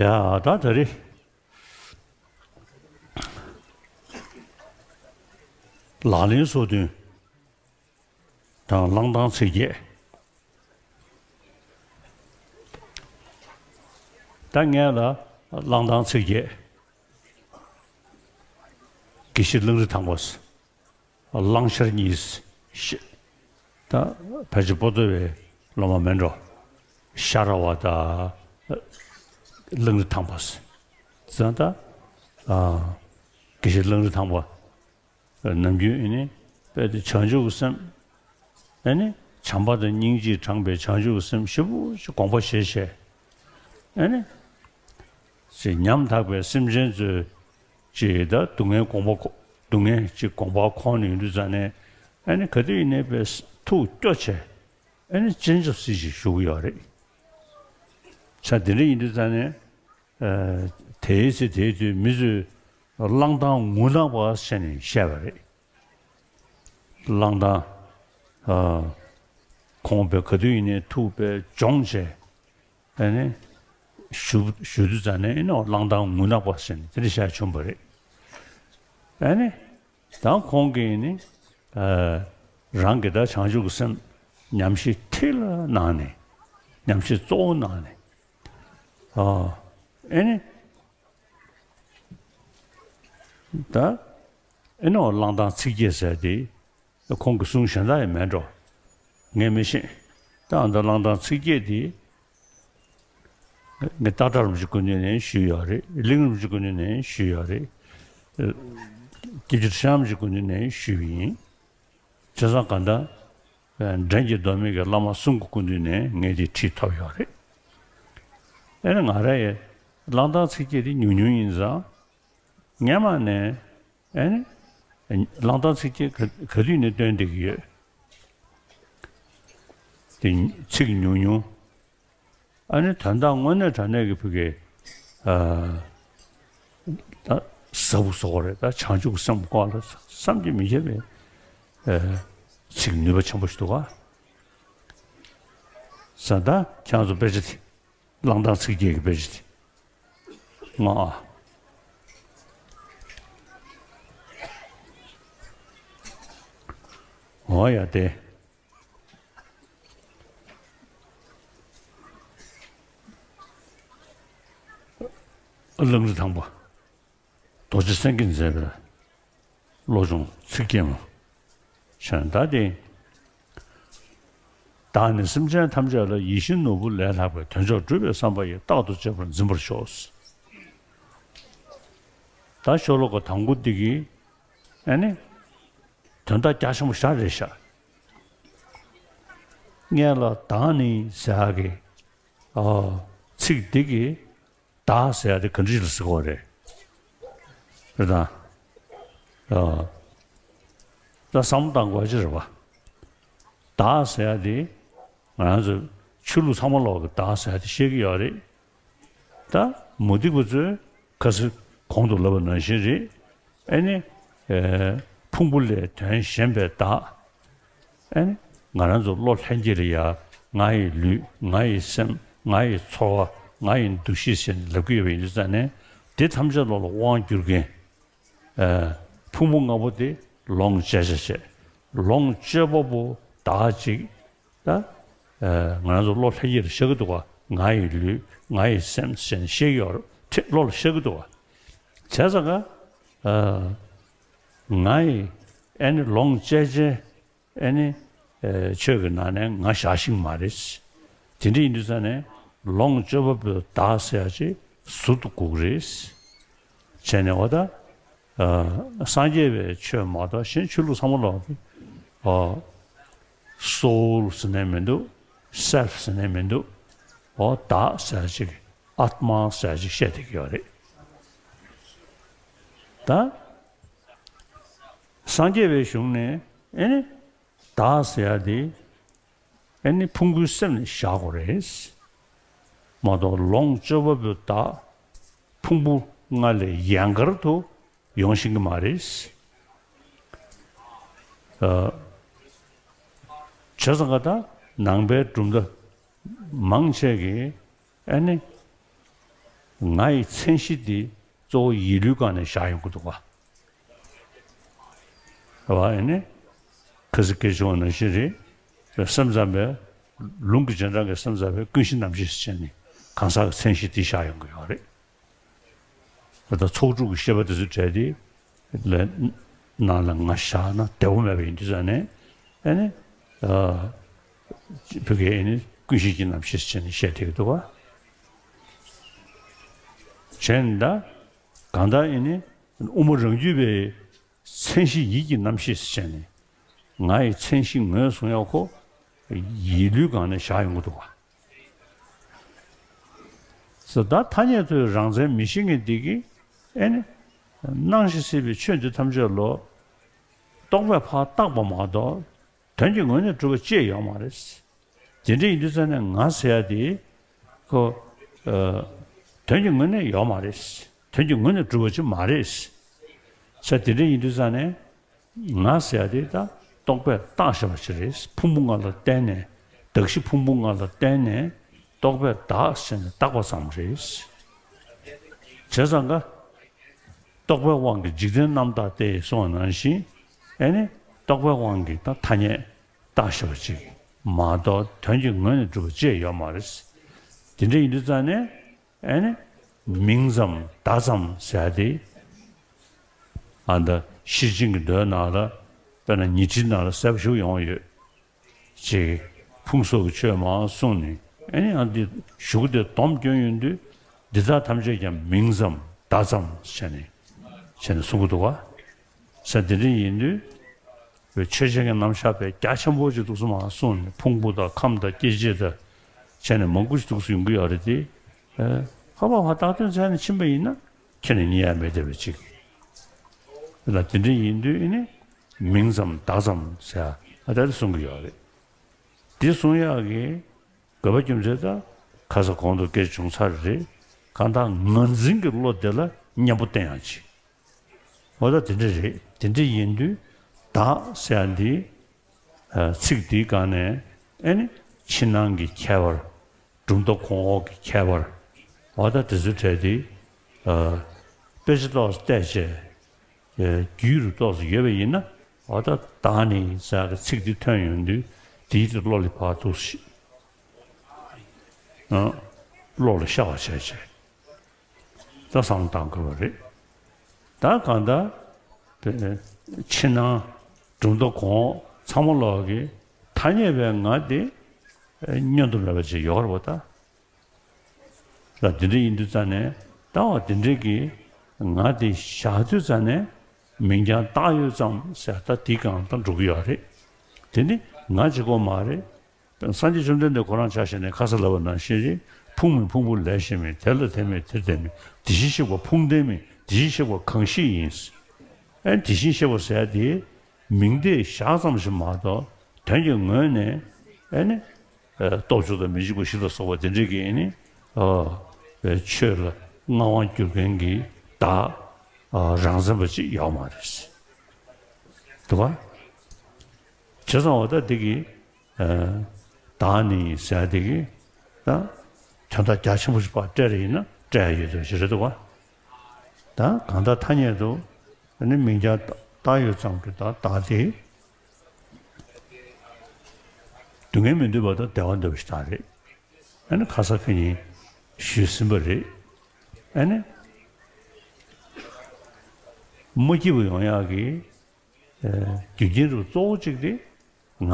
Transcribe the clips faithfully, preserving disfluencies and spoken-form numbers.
ཡ་ད་ད་རེས་ལག་ལེན་སོ་བདུན་དང་བླང་དང་ཚིགས་བརྒྱད། ད་ངས་ལ་བླང་དང་ཚིགས་བརྒྱད། དགེ་བཤེས་གླང་རི་ཐང་པ། གླང་ཤར་གཉིས། ཤ་ད་ཕལ་ཆེར་པོ་ཏོ་བའི་སློབ་མ་མེད་འགྲོ། ཤ་ར་བ་དང་གླང་རི་ཐང་པ། ཙང་ད་དགེ་བཤེས་གླང་རི་ཐང་པ། ནམ་རྒྱུན་ཨེ་ནི་དཔེ་དེ་བྱང་ཆུབ་ཀྱི་སེམས། ཨེ་ནི་བྱམས་པ་དང་སྙིང་རྗེས་དྲངས་པའི་བྱང་ཆུབ་ཀྱི་སེམས་ཞེ་པོ་ཅིག་དགོངས་པ་བཞེས་བྱས། ཨེ་ནི་ཅིག་ཉམ་ཐག་པའི་སེམས་ཅན་ཚོའི་ཅིག་ད་སྡུག་བསྔལ་དགོངས་པ་ཁོ་སྡུག་བསྔལ་ཅིག་དགོངས་པ་ཁོང་ནས་ཡོང་དུས་ཙང་ནས། ཨེ་ནི་ག་དུས་ཡིན་ནའི་དཔེ་ཐུགས་སྐྱོ་བྱས། ཨེ་ནི་སྤྱན་ཆབ་སྲིད་ཅིག་ཞུ་གི་ཡོད་རེད། ས་དེ་འདྲ་ཡིན་དུས་ཙང་ནས། ཨ་དེའི་ཚེ་དེའི་དུས་མི་ཚོས་བླང་དང་ངུ་དང་བ་ཟེར་ནས་བཤད་པ་རེད། བླང་དང་། ཨ་ཁོང་པའི་ག་དུས་ཡིན་ནའི་ཐུགས་པའི་སྦྱོང་བྱས། ཨ་ནི་ཞུ་ཞུ་དུས་ཙང་ནས་ཨེ་ནི་བླང་དང་ངུ་དང་བ་ཟེར་ནས་དེ་འདྲ་བཤད་བྱུང་བ་རེད། ཨ་ནི། ད་ཁོང་གིས་ནི། ཨ་རང་གི་ད་བྱང་ཆུབ་ཀྱི་སེམས་ཉམས་བཞེས་མཐིལ་ལ་གནང་ནས། ཉམས་བཞེས་གཙོ་བོ་གནང་ནས། ཨ་ཨེ་ནི། ད་ཨེ་ནི་བླང་དང་ཚིགས་བརྒྱད་ཟེར་དེ་ཁོང་གི་གསུང་གཞན་དག་ཡང་མེད་འགྲོ། ངས་མི་ཤེས། ད་ཨ་ད་བླང་དང་ཚིགས་བརྒྱད་དེ། ངས་སྟག་བྲག་རིན་པོ་ཆེ་སྐུ་མདུན་ནས་ཞུས་ཡོད་རེད། གླིང་རིན་པོ་ཆེ་སྐུ་མདུན་ནས་ཞུས་ཡོད་རེད། སྐྱབས་རྗེ་ཁྲི་བྱང་རིན་པོ་ཆེ་སྐུ་མདུན་ནས་ཞུས་པ་ཡིན། བྱས་ཙང་གང་ལྟར། འགྲན་གྱི་ལྡོག་མེད་ཀྱི་བླ་མ་གསུམ་གྱི་སྐུ་མདུན་ནས་ངས་དེ་ཁྲིད་ཐོབ་ཡོད་རེད། ཨེ་ནི་ང་རང་ཡི་བླང་དང་ཚིགས་བརྒྱད་དེ་ཉུང་ཉུང་ཡིན་ཙང་། སྔན་མ་ནས་ཨེ་ནི་བླང་དང་ཚིགས་བརྒྱད་ག་ག་དུས་ནས་བཏོན་བསྡད་ཀྱི་ཡོད། དེ་ཚིག་ཉུང་ཉུང་། ཨ་ནི་དོན་དག་དངོས་གནས་དྲང་གནས་ཀྱི་ཕ་གི། ཨ་ད་ཟབ་པོ་བཟོ་དགོས་རེད། ད་བྱང་ཆུབ་ཀྱི་སེམས་སྐོར་ལ་བསམ་གྱིས་མི་ཁྱབ་པའི་ཨ་ཚིག་ནུས་པ་ཆེན་པོ་ཞིག་འདུག་ག། ས་ད་ཁྱེད་ཚོ་དཔེ་ཆ་དེ། བླང་དང་ཚིགས་བརྒྱད་ཀྱི་དཔེ་ཆ་དེ་ང་ཨ། འོ་ཡ་དེ། གླང་རི་ཐང་པ། རྡོ་རྗེ་སེང་གེས་མཛད་པའི་བློ་སྦྱོང་ཚིགས་བརྒྱད་མ། བྱས་ད་དེ། བདག་ནི་སེམས་ཅན་ཐམས་ཅད་ལ། ཡིད་བཞིན་ནོར་བུ་ལས་ལྷག་པའི། དོན་མཆོག་སྒྲུབ་པའི་བསམ་པ་ཡིས། རྟག་ཏུ་གཅེས་པར་འཛིན་པར་ཤོག། ད་ཤོ་ལོ་ཀ་དང་པོ་འདི་གི་ཨ་ནི་དོན་དག་རྒྱ་ཆེན་པོ་ཞེ་དྲག་རེད་ཤག། སྔན་ལ་བདག་ནི་ཟེར་ཡག་གི་ཨ་ཚིག་འདི་གི་བདག་ཟེར་ཡག་དེ་ག་འདྲ་ཞིག་ལ་ཟེར་གྱི་ཡོད་རེད། རེད་དང་། ཨ་ད་བསམ་བློ་བཏང་དགོས་ཅི་རེད་པ། བདག་ཟེར་ཡག་དེ་ང་རང་ཚོ་ཆོས་ལུགས་ཚང་མ་ལོག་གི་བདག་ཟེར་ཡག་དེ་བཤད་ཀྱི་ཡོད་རེད། ད་མུ་སྟེགས་པ་ཚོས་ཁ་སང་གོང་དུ་ལབ་པ་ནང་བཞིན་རེད། ཨེ་ནི། ཨེ་ཕུང་པོ་ལས་དོན་གཞན་པའི་བདག། ཨེ་ནི། ང་རང་ཚོ་བློ་ལྷན་སྐྱེས་ལ་ཡ། ང་ཡི་ལུས། ང་ཡི་སེམས། ང་ཡི་ཚོར་བ། ང་ཡི་འདུ་ཤེས་ཟེར་ནས་ལབ་ཀྱི་ཡོད་པ་ཡིན་དུས་ཙང་ནས། དེ་ཐམས་ཅད་བློ་ལ་དབང་བསྒྱུར་མཁན། ཨེ་ཕུང་པོ་ལྔ་པོ་དེ་ལོངས་སྤྱོད་བྱ་བྱེད། ལོངས་སྤྱོད་པ་པོ་བདག་ཅིག། ད། ཨ་ང་རང་ཚོ་བློ་ལྷན་སྐྱེས་ལ་བཞག་གི་འདུག་ག། ང་ཡི་ལུས། ང་ཡི་སེམས་ཟེར་ནས་བཤད་ཀྱི་ཡོད་རེད། བློ་ལ་བཞག་གི་འདུག་ག། བྱས་ཙང་ཀ། ཨ་ང་ཡི་ཨེ་ནི་ལོངས་སྤྱད་བྱེད་ཨེ་ནི། ཨ་ཆོས་ཀྱི་ནང་ནས་ང་བཞག་ཤེས་ཀྱི་མ་རེད། དེ་འདྲ་ཡིན་དུས་ཙང་ནས་ལོངས་སྤྱོད་པ་པོའི་བདག་ཟེར་ཡག་ཅིག་ཟུར་དུ་དགོས་ཀྱི་རེད། བྱས་ནས་འོ་ད། ཨ་སངས་རྒྱས་པའི་ཆོས་མ་གཏོགས་གཞན་ཆོས་ལུགས་ཚང་མ་ལོག་གི། ཨ་སོའུལ་ཟེར་ནས་མི་འདུག། སེལ་ཕ་ཟེར་ནས་མི་འདུག། འོ་བདག་ཟེར་ཡག་ཅིག། ཨཱཏྨ་ཟེར་ཡག་ཅིག་བཤད་བསྡད་ཀྱི་ཡོད་རེད། ད་སངས་རྒྱས་པའི་གཞུང་ནས་ཨེ་ནི། བདག་ཟེར་ཡག་དེ་ཨེ་ནི་ཕུང་པོའི་སེམས་ནས་བཞག་དགོས་རེད། མ་གཏོགས་ལོངས་སྤྱོད་པ་པོའི་བདག་ཕུང་པོ་ལྔ་ལས་ཡན་གར་དུ་ཡོང་ཤེས་ཀྱི་མ་རེད། ཨ་བྱས་ཙང་ཀ་ད་ནང་པའི་གྲུབ་མཐའ་མང་ཆེ་གིས་ཨེ་ནི། ང་ཡི་མཚན་གཞི་འདི་གཙོ་བོ་ཡིད་བློའི་སྒང་ནས་བཞག་ཡོང་གི་འདུག་ག། རེད་བ། ཨེ་ནི། ཁ་སང་སྐད་ཆ་བྱུང་བ་ནང་བཞིན་རེད། སེམས་ཙམ་པས། ལུང་གི་རྗེས་འབྲང་གི་སེམས་ཙམ་པས་ཀུན་གཞི་རྣམ་ཤེས་ཟེར་བྱས་ནས་གང་ཟག་གི་མཚན་གཞི་འདི་བཞག་ཡོང་གི་ཡོད་རེད། ད་ལྟ་ཚོགས་དྲུག་གི་བཤད་པ་དེ་ཚོའི་གྲས་དེ་ལ་ནང་ལ་ང་བཞག་ན་བདེ་བོ་མེད་པ་ཡིན་དུས་ཙང་ནས། ཨེ་ནི། ཨ། བོད་སྐད་ཨེ་ནི་ཀུན་གཞི་གི་རྣམ་ཤེས་ཟེར་བྱས་ནས་བཤད་བསྡད་ཀྱི་འདུག་ག། བྱས་ནས་ད་གང་ལྟར་ཨེ་ནི་དབུ་མ་རང་རྒྱུད་པའི་མཚན་གཞི་ཡིད་ཀྱི་རྣམ་ཤེས་ཟེར་བྱས་ནས། ང་ཡི་མཚན་གཞི་ངོས་བཟུང་ཡག་ཁོ་ཡིད་བློའི་སྒང་ནས་བཞག་ཡོང་གི་འདུག་ག། ཟེར་ད་ཐ་སྙད་དུ་རང་མཚན་མི་ཤེས་མཁན་འདི་གིས་ཨེ་ནི། སྣང་ཞིང་སྲིད་པའི་ཆོས་འདི་ཐམས་ཅད་ལོ། རྟོག་པས་ཕར་བཏགས་པ་མ་གཏོགས་དོན་གྱི་ངོས་ནས་གྲུབ་པ་ཅིག་ཡོད་མ་རེད། དེ་འདྲ་ཡིན་དུས་ཙང་ནས་ང་ཟེར་ཡ་དེ་ཁོ། ཨ། དོན་གྱི་ངོས་ནས་ཡོད་མ་རེད། དོན་གྱི་ངོས་ནས་གྲུབ་པ་ཅིག་མ་རེད། ཟེར་དེ་འདྲ་ཡིན་དུས་ཙང་ནས། ང་ཟེར་ཡ་དེ་ད་རྟོག་པས་བཏགས་བཞག་པ་ཞིག་རེད། ཕུང་པོ་ལྔ་ལ་བརྟེན་ནས། གདགས་གཞི་ཕུང་པོ་ལྔ་ལ་བརྟེན་ནས་རྟོག་པས་བཏགས་ཟེར་ནས་བཏགས་པ་ཙམ་རེད། བྱས་ཙང་ཀ། རྟོག་པའི་དབང་གིས་འཇིག་རྟེན་རྣམ་དག་སྟེ་གསུངས་པ་ནང་བཞིན། ཨེ་ནི། རྟོག་པའི་དབང་གིས་ད་ཐ་སྙད་བཏགས་བཞག་པ་ཅིག་མ་གཏོགས་དོན་གྱི་ངོས་ནས་གྲུབ་པ་ཅིག་ཡོད་མ་རེད། དེ་འདྲ་ཡིན་དུས་ཙང་ནས། ཨེ་ནི། མིང་ཙམ་བརྡ་ཙམ་ཟེར་ཡ་དེ། ཨ། ད་ཤེར་ཕྱིན་གྱི་མདོའི་ནང་ལ། དཔེར་ན་ཉི་ཁྲིའི་ནང་ལ་གསལ་པོ་ཞིག་ཡོང་ཡོད། ཅིག་ཕུང་སོགས་ཀྱི་ཆོས་མང་གསུངས་ནས། ཨེ་ནི་ཡང་འདི་གཞུག་གུ་དེ་སྡོམ་སྐྱོན་ཡོང་དུས། འདི་དག་ཐམས་ཅད་ཀྱང་མིང་ཙམ་བརྡ་ཙམ་བྱས་ནས། བྱས་ནས་གསུང་གི་འདུག་ག། ཟེར་དེ་འདྲ་ཡིན་དུས། བའི་ཆོས་ཅན་གྱི་རྣམ་གཞག་པའི་རྒྱ་ཆེན་པོ་ཅིག་འདུག་སེ་མར་གསུངས་ནས། ཕུང་པོ་དང་ཁམས་དང་སྐྱེ་མཆེད་དང་བྱས་ནས་མང་པོ་ཞིག་འདུག་སེ་ཡོང་གི་ཡོད་རེད་དེ། ཨ། ཧ་བ་ཧ་བཏགས་དོན་བྱས་ནས་ཕྱིན་པ་ཡིན་ན་ཁྱེད་ནས་རྙེད་ཡ་མེད་བསྡད་པ་ཅིག་ལ། དེ་འདྲ་ཡིན་དུས་ཨེ་ནི་མིང་ཙམ་བརྡ་ཙམ་ཟེར་ཡ་ཨ་ད་དེ་གསུང་གི་ཡོད་རེད། དེ་གསུང་ཡག་གི་དགོས་པ་རྒྱུ་མཚན་ད་ཁ་སང་གོང་དུ་སྐད་བྱུང་ཚར་རེད། གང་ལྟར་ངར་འཛིན་གྱི་བློ་དེ་ལ་མཉམ་པོ་བསྟེན་ཡག་ཅིག་འོ་ད་དེ་འདྲ་རེད། དེ་འདྲ་ཡིན་དུས་བདག་ཟེར་ཡ་འདི། ཨ། ཚིག་འདིའི་སྒང་ནས་ཨེ་ནི་ཕྱི་ནང་གི་ཁྱད་པར། གྲུབ་མཐའ་གོང་འོག་གི་ཁྱད་པར། འོ་ད་དེ་ཚོའི་གྲས་དེ། ཨ། དཔེ་ཆ་ཏོག་ཙམ་བལྟས་བྱས། ཨ། རྒྱུད་རུ་ཏོག་ཙམ་ཡོད་པ་ཡིན་ན། འོ་ད་བདག་ནི་ཟེར་ཡ་གི་ཚིག་འདི་ཐོན་ཡོང་དུས་དེའི་དེ་བློ་ལ་ཕར་འདུག་སེ། ཨ། བློ་ལ་ཤར་བ་བྱས་བྱས། ད་བསམ་བློ་བཏང་དགོས་པ་རེད། ད་གང་ལྟར་དེ་ཕྱི་ནང་གྲུབ་མཐའ་གོང་འོག་ཚང་མ་ལོག་གི་ཐ་སྙད་པའི་ང་དེ་བསྙོན་དུ་མེད་པ་ཅིག་ཡོད་རེད་པ། ད་ལ་དེ་འདྲ་ཡིན་དུས་ཙང་ནས། ད་བ་དེ་འདྲའི་གི་ང་དེ་བཞག་དུས་ཙང་ནས་མིང་རྐྱང་བཏགས་ཡོད་ཙམ་ཟེར་ད་དེའི་སྒང་ད་འགྲོ་གི་ཡོད་རེད། དེ་ནི་ང་གཅིག་པོ་མ་རེད། སངས་རྒྱས་བཅོམ་ལྡན་འདས་ཁོ་རང་ཆ་བཞག་ནས་ཁ་སང་ལབ་པ་ནང་བཞིན་རེད། ཕུང་མིན་ཕུང་པོ་ལས་གཞན་མིན། དེ་ལ་དེ་མེད་དེར་དེ་མེད། དེ་བཞིན་གཤེགས་པ་ཕུང་ལྡན་མིན། དེ་བཞིན་གཤེགས་པ་གང་ཞིག་ཡིན། ཨེ་དེ་བཞིན་གཤེགས་པ་ཟེར་ཡ་དེ་མིང་དེ་བཞག་ཙམ་ཞིག་མ་གཏོགས་དོན་གྱི་ངོས་ནས་ཨེ་ནི། ཨ། སྟོབས་བཅུ་དང་མི་འཇིགས་པ་བཞི་ལ་སོགས་པ་དེ་འདྲའི་གི་ཨེ་ནི། ཨ། ཆོས་ལ་མངའ་དབང་སྒྱུར་མཁན་གྱི་བདག་ཨ། རང་མཚན་པ་ཅིག་ཡོད་མ་རེད། འདུག་ག། བྱས་ཙང་འོ་ད་འདི་གི། ཨ། བདག་ནི་ཟེར་ཡ་འདི་གི་ད་དོན་དག་རྒྱ་ཆེན་པོ་ཞིག་ཕར་སྤྲད་རེ་ཡིན་ན་སྤྲད་ཡ་ཡོད་དོ་ཞིག་རེད་འདུག་ག། ད་གང་ལྟར་ཐ་སྙད་དུ་ནི་མིང་རྐྱང་བཏགས་ཡོད་ཙམ་གྱི་ད་བདག་དེ་སྡུག་བསྔལ་མི་འདོད་པ་དང་བདེ་བ་འདོད་པ་ཞིག་ད་རེད། ཨ་ནི་ཁ་སང་ཁ་ཉིན་ཞུས་ཟིན་པ་རེད། ཨ་ནི་མ་སྐྱིད་པ་ཡོང་ཡག་གི་ཨ། རྒྱུ་རྐྱེན་རུ་གཙོ་བོ་གཅིག་དེ་ང་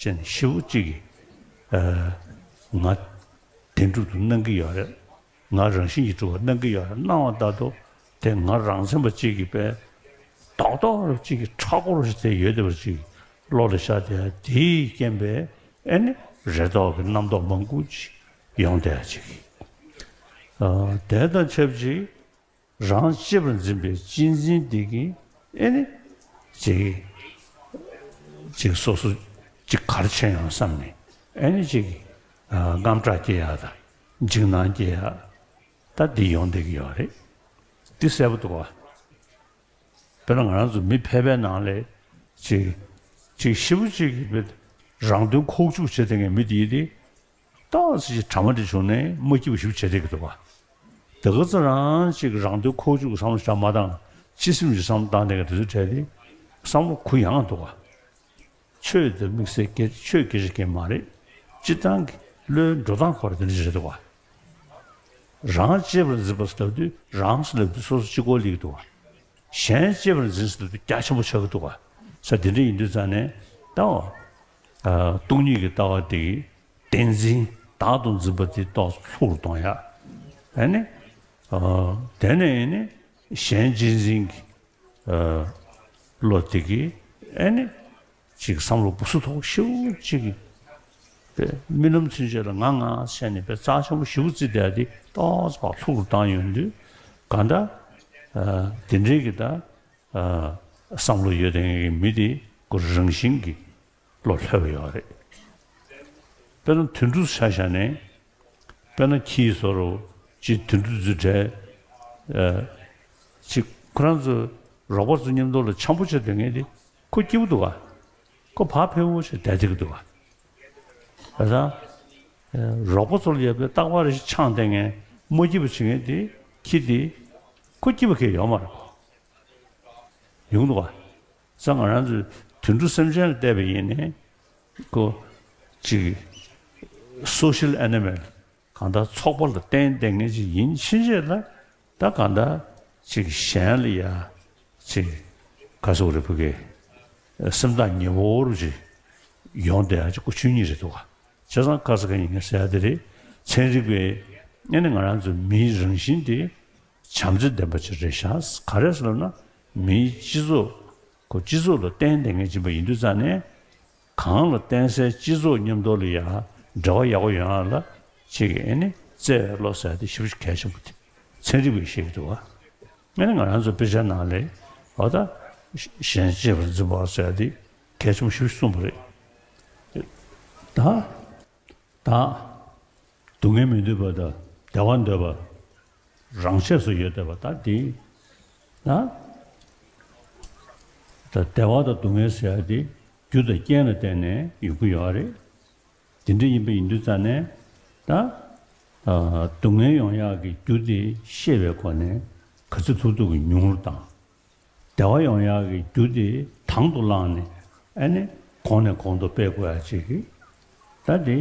ཅན་ཞེ་པོ་གཅིག་གིས། ཨ། ང་བདེན་གྲུབ་ཏུ་སྣང་གི་ཡོད་རེད། ང་རང་བཞིན་གྱིས་གྲུབ་པ་སྣང་གི་ཡོད་རེད། སྣང་བ་ལྟར་དུ་དེ་ང་རང་མཚན་པ་གཅིག་གིས་པས་རྡོག་རྡོག་རུ་གཅིག་གིས་ཁྲ་སྒོར་ཞིག་དེ་ཡོད་བསྡད་པ་ཅིག་བློ་ལ་ཤར་བསྡད་ཡ་དེའི་རྐྱེན་པས་ཨེ་ནི་རེ་དོགས་ཀྱི་རྣམ་རྟོག་མང་པོ་ཅིག་ཡོང་བསྡད་ཡ་ཅིག་ཨ། དེ་དང་ཆབས་ཅིག་རང་གཅེས་པར་འཛིན་པའི་གཅེས་འཛིན་དེ་གིས་ཨེ་ནི་ཅིག་ཅིག་སོ་སོ་ཅིག་ག་རེ་བྱས་ཡོང་བསམ་ནས་ཨེ་ནི་ཅིག་ཨ། དངངས་སྐྲག་སྐྱེ་ཡ་དང་འཇིགས་སྣང་སྐྱེ་ཡ་ད་འདི་ཡོང་བསྡད་ཀྱི་ཡོད་རེད། འདི་གསལ་པོ་འདུག་བ། དཔེར་ན་ང་རང་ཚོ་མི་ཕལ་པའི་ནང་ལས་ཅིག་ཅིག་ཞེ་པོ་ཅིག་གིས་རང་དོན་ཁོག་བཅུག་བྱེད་བསྡད་མཁན་མི་དེ་ཡིན་ཏེ། ཏོག་ཙམ་ཅིག་དྲ་མ་འདྲ་བྱུང་ནས་མ་སྐྱིད་པ་ཞེ་པོ་བྱེད་བསྡད་ཀྱི་འདུག་བ། དེ་ག་ཚོད་རང་ཅིག་རང་དོན་ཁོག་བཅུག་གི་བསམ་བློ་བྱ་མ་བཏང་། སྤྱི་སེམས་ཀྱི་བསམ་བློ་བཏང་དེ་ག་དེ་ཚོ་བྲལ་ཏེ་བསམ་བློ་གུ་ཡངས་འདུག་ག། ཆོས་དེ་དམིགས་བསལ་སྐད་ཆོས་སྐད་ཆ་སྐད་མ་རེད། སྤྱིར་བཏང་གི་བློའི་འགྲོ་སྟངས་ཁོ་ར་དེ་འདྲ་ཞིག་རེད་འདུག་ག། རང་གཅེས་པར་འཛིན་པ་ཟེར་ལབ་དུས་རང་ཟེར་ལབ་དུས་སོ་སོ་གཅིག་པོ་སླེབས་འདུག་ག། གཞན་གཅེས་པར་འཛིན་ཟེར་ལབ་དུས་རྒྱ་ཆེན་པོ་ཆགས་ཀྱི་འདུག་ག། ས་དེ་འདྲ་ཡིན་དུས་ཙང་ནས་ད་འོ། ཨ། སྟོང་ཉིད་ཀྱི་ལྟ་བ་དེ་གི་བདེན་འཛིན་བདག་ཏུ་འཛིན་པ་དེ་ཏོག་ཙམ་ལྷུག་རུ་གཏོང་ཡ། ཨ་ནི། ཨ། དེ་ནས་ཨ་ནི་གཞན་གཅེས་འཛིན་གྱི་ཨ། བློ་དེ་གིས་ཨ་ནི་ཅིག་བསམ་བློ་སྦུ་སུ་ཐོག་ཤིའུ་ཅིག་གི་དཔེ་རྨི་ལམ་ཚུན་ཆད་ལ་ང་ང་བྱས་ནས་དཔེ་རྩ་ཆེན་པོ་ཞེ་པོ་བརྩིས་བསྡད་དེ་ཏོག་ཙམ་ཕར་ལྷུག་རུ་བཏང་ཡོང་དུས་གང་ལྟར་ཨ། དེ་འདྲའི་གི་ད་ཨ། བསམ་བློ་ཡོད་དེ་མི་དེ་ཁོ་རང་བཞིན་གྱི་བློ་ལྷོད་པ་ཡོད་རེད། དཔེར་ན་དུད་འགྲོ་ཆ་བཞག་ནས། དཔེར་ན་ཁྱིའི་བཟོ་འདྲ་ཅིག་དུད་འགྲོ་ཚོའི་གྲས། ཨ། ཅིག་ཁོ་རང་ཚོ་རོགས་པ་ཚོ་མཉམ་དུ་ལ་འཆམ་པོ་བྱས་སྡོད་མཁན་དེ་ཁོ་སྐྱིད་པོ་འདུག་ག། ཁོ་བག་ཕེབས་པོ་བྱས་བསྡད་བསྡད་ཀྱི་འདུག་ག། བྱས་ཙང་། ཨ། རོགས་པ་ཚོ་ལ་ཡ་དཔེ་རྟག་པར་རེ་ཞིག་ཆང་སྟེར་མཁན་མ་སྐྱིད་པ་བྱེད་མཁན་དེ་ཁྱི་དེ་ཁོ་སྐྱིད་པ་གང་ཡང་ཡོད་མ་རེད། ཡོང་འདུག་ག། ས་ང་རང་ཚོས་དུད་འགྲོ་སེམས་ཅན་ལ་བལྟས་པ་ཡིན་ནའི། ཁོ་ཅིག་social animal གང་ལྟར་ཚོགས་པ་ལ་བརྟེན་བསྡད་མཁན་ཅིག་ཡིན་ཕྱིན་ཆད་ལ་ད་གང་ལྟར་ཅིག་གཞན་ལ་ཡ་ཅིག་ག་ཟེར་དགོས་རེད། ཕ་གི་སེམས་ཐག་ཉེ་པོ་རུ་ཅིག་ཡོང་བསྡད་ཡ་ཅིག་ཁོ་ཆོས་ཉིད་རེད་འདུག་ག། བྱས་ཙང་ག་ཟེར་ག་ཡིན་ཟེར་ཡ་དེ་རེད། ཚན་རིག་པས་ཨ་ནི་ང་རང་ཚོ་མིའི་རང་བཞིན་དེ་བྱམས་བརྩེ་ལྡན་པ་ཅིག་རེད་ཤག། ག་རེ་ཟེར་ལབ་ན་མིའི་སྤྱི་ཚོགས་ཁོ་སྤྱི་ཚོགས་ལ་བརྟེན་བསྡད་མཁན་ཅིག་ཡིན་པ་ཡིན་དུས་ཙང་ནས། གང་ལ་བརྟེན་སའི་སྤྱི་ཚོགས་མཉམ་དུ་ལ་ཡ་འབྲེལ་བ་ཡག་པོ་ཡོང་ཡ་ལ་ཅིག་ཨ་ནི་བརྩེ་བའི་བློ་ཟེར་དེ་ཞེ་པོ་ཅིག་གལ་ཆེན་པོ་དེ་ཚན་རིག་པས་བཤད་ཀྱི་འདུག་ག། ཨ་ནི་ང་རང་ཚོ་དཔེ་ཆ་ནང་ལ་འོ་ད་གཞན་གཅེས་པར་འཛིན་པ་ཟེར་དེ་གལ་ཆེན་པོ་ཞེ་པོ་ཅིག་གསུངས་པ་རེད། ད། ད། སྡུག་བསྔལ་མི་འདོད་པ་དང་བདེ་བ་འདོད་པ། རང་ཆས་སུ་ཡོད་བསྡད་པ་ད་འདི། ད། ད་བདེ་བ་དང་སྡུག་བསྔལ་ཟེར་ཡ་དེ་རྒྱུ་དང་རྐྱེན་ལ་བརྟེན་ནས་ཡོང་གི་ཡོད་རེད། དེ་འདྲ་ཡིན་པ་ཡིན་དུས་ཙང་ནས་ད། ཨ། སྡུག་བསྔལ་ཡོང་ཡག་གི་རྒྱུ་དེ་ཤེས་པའི་སྒོ་ནས་ག་ཚོད་ཐུབ་ཐུབ་ཀྱིས་ཉུང་རུ་བཏང་། བདེ་བ་ཡོང་ཡག་གི་རྒྱུ་དེ་དང་དུ་བླངས་ནས་ཨ་ནི་གོང་ནས་གོང་དུ་སྤེལ་དགོས་ཡ་ཅིག་གི། ད་དེ་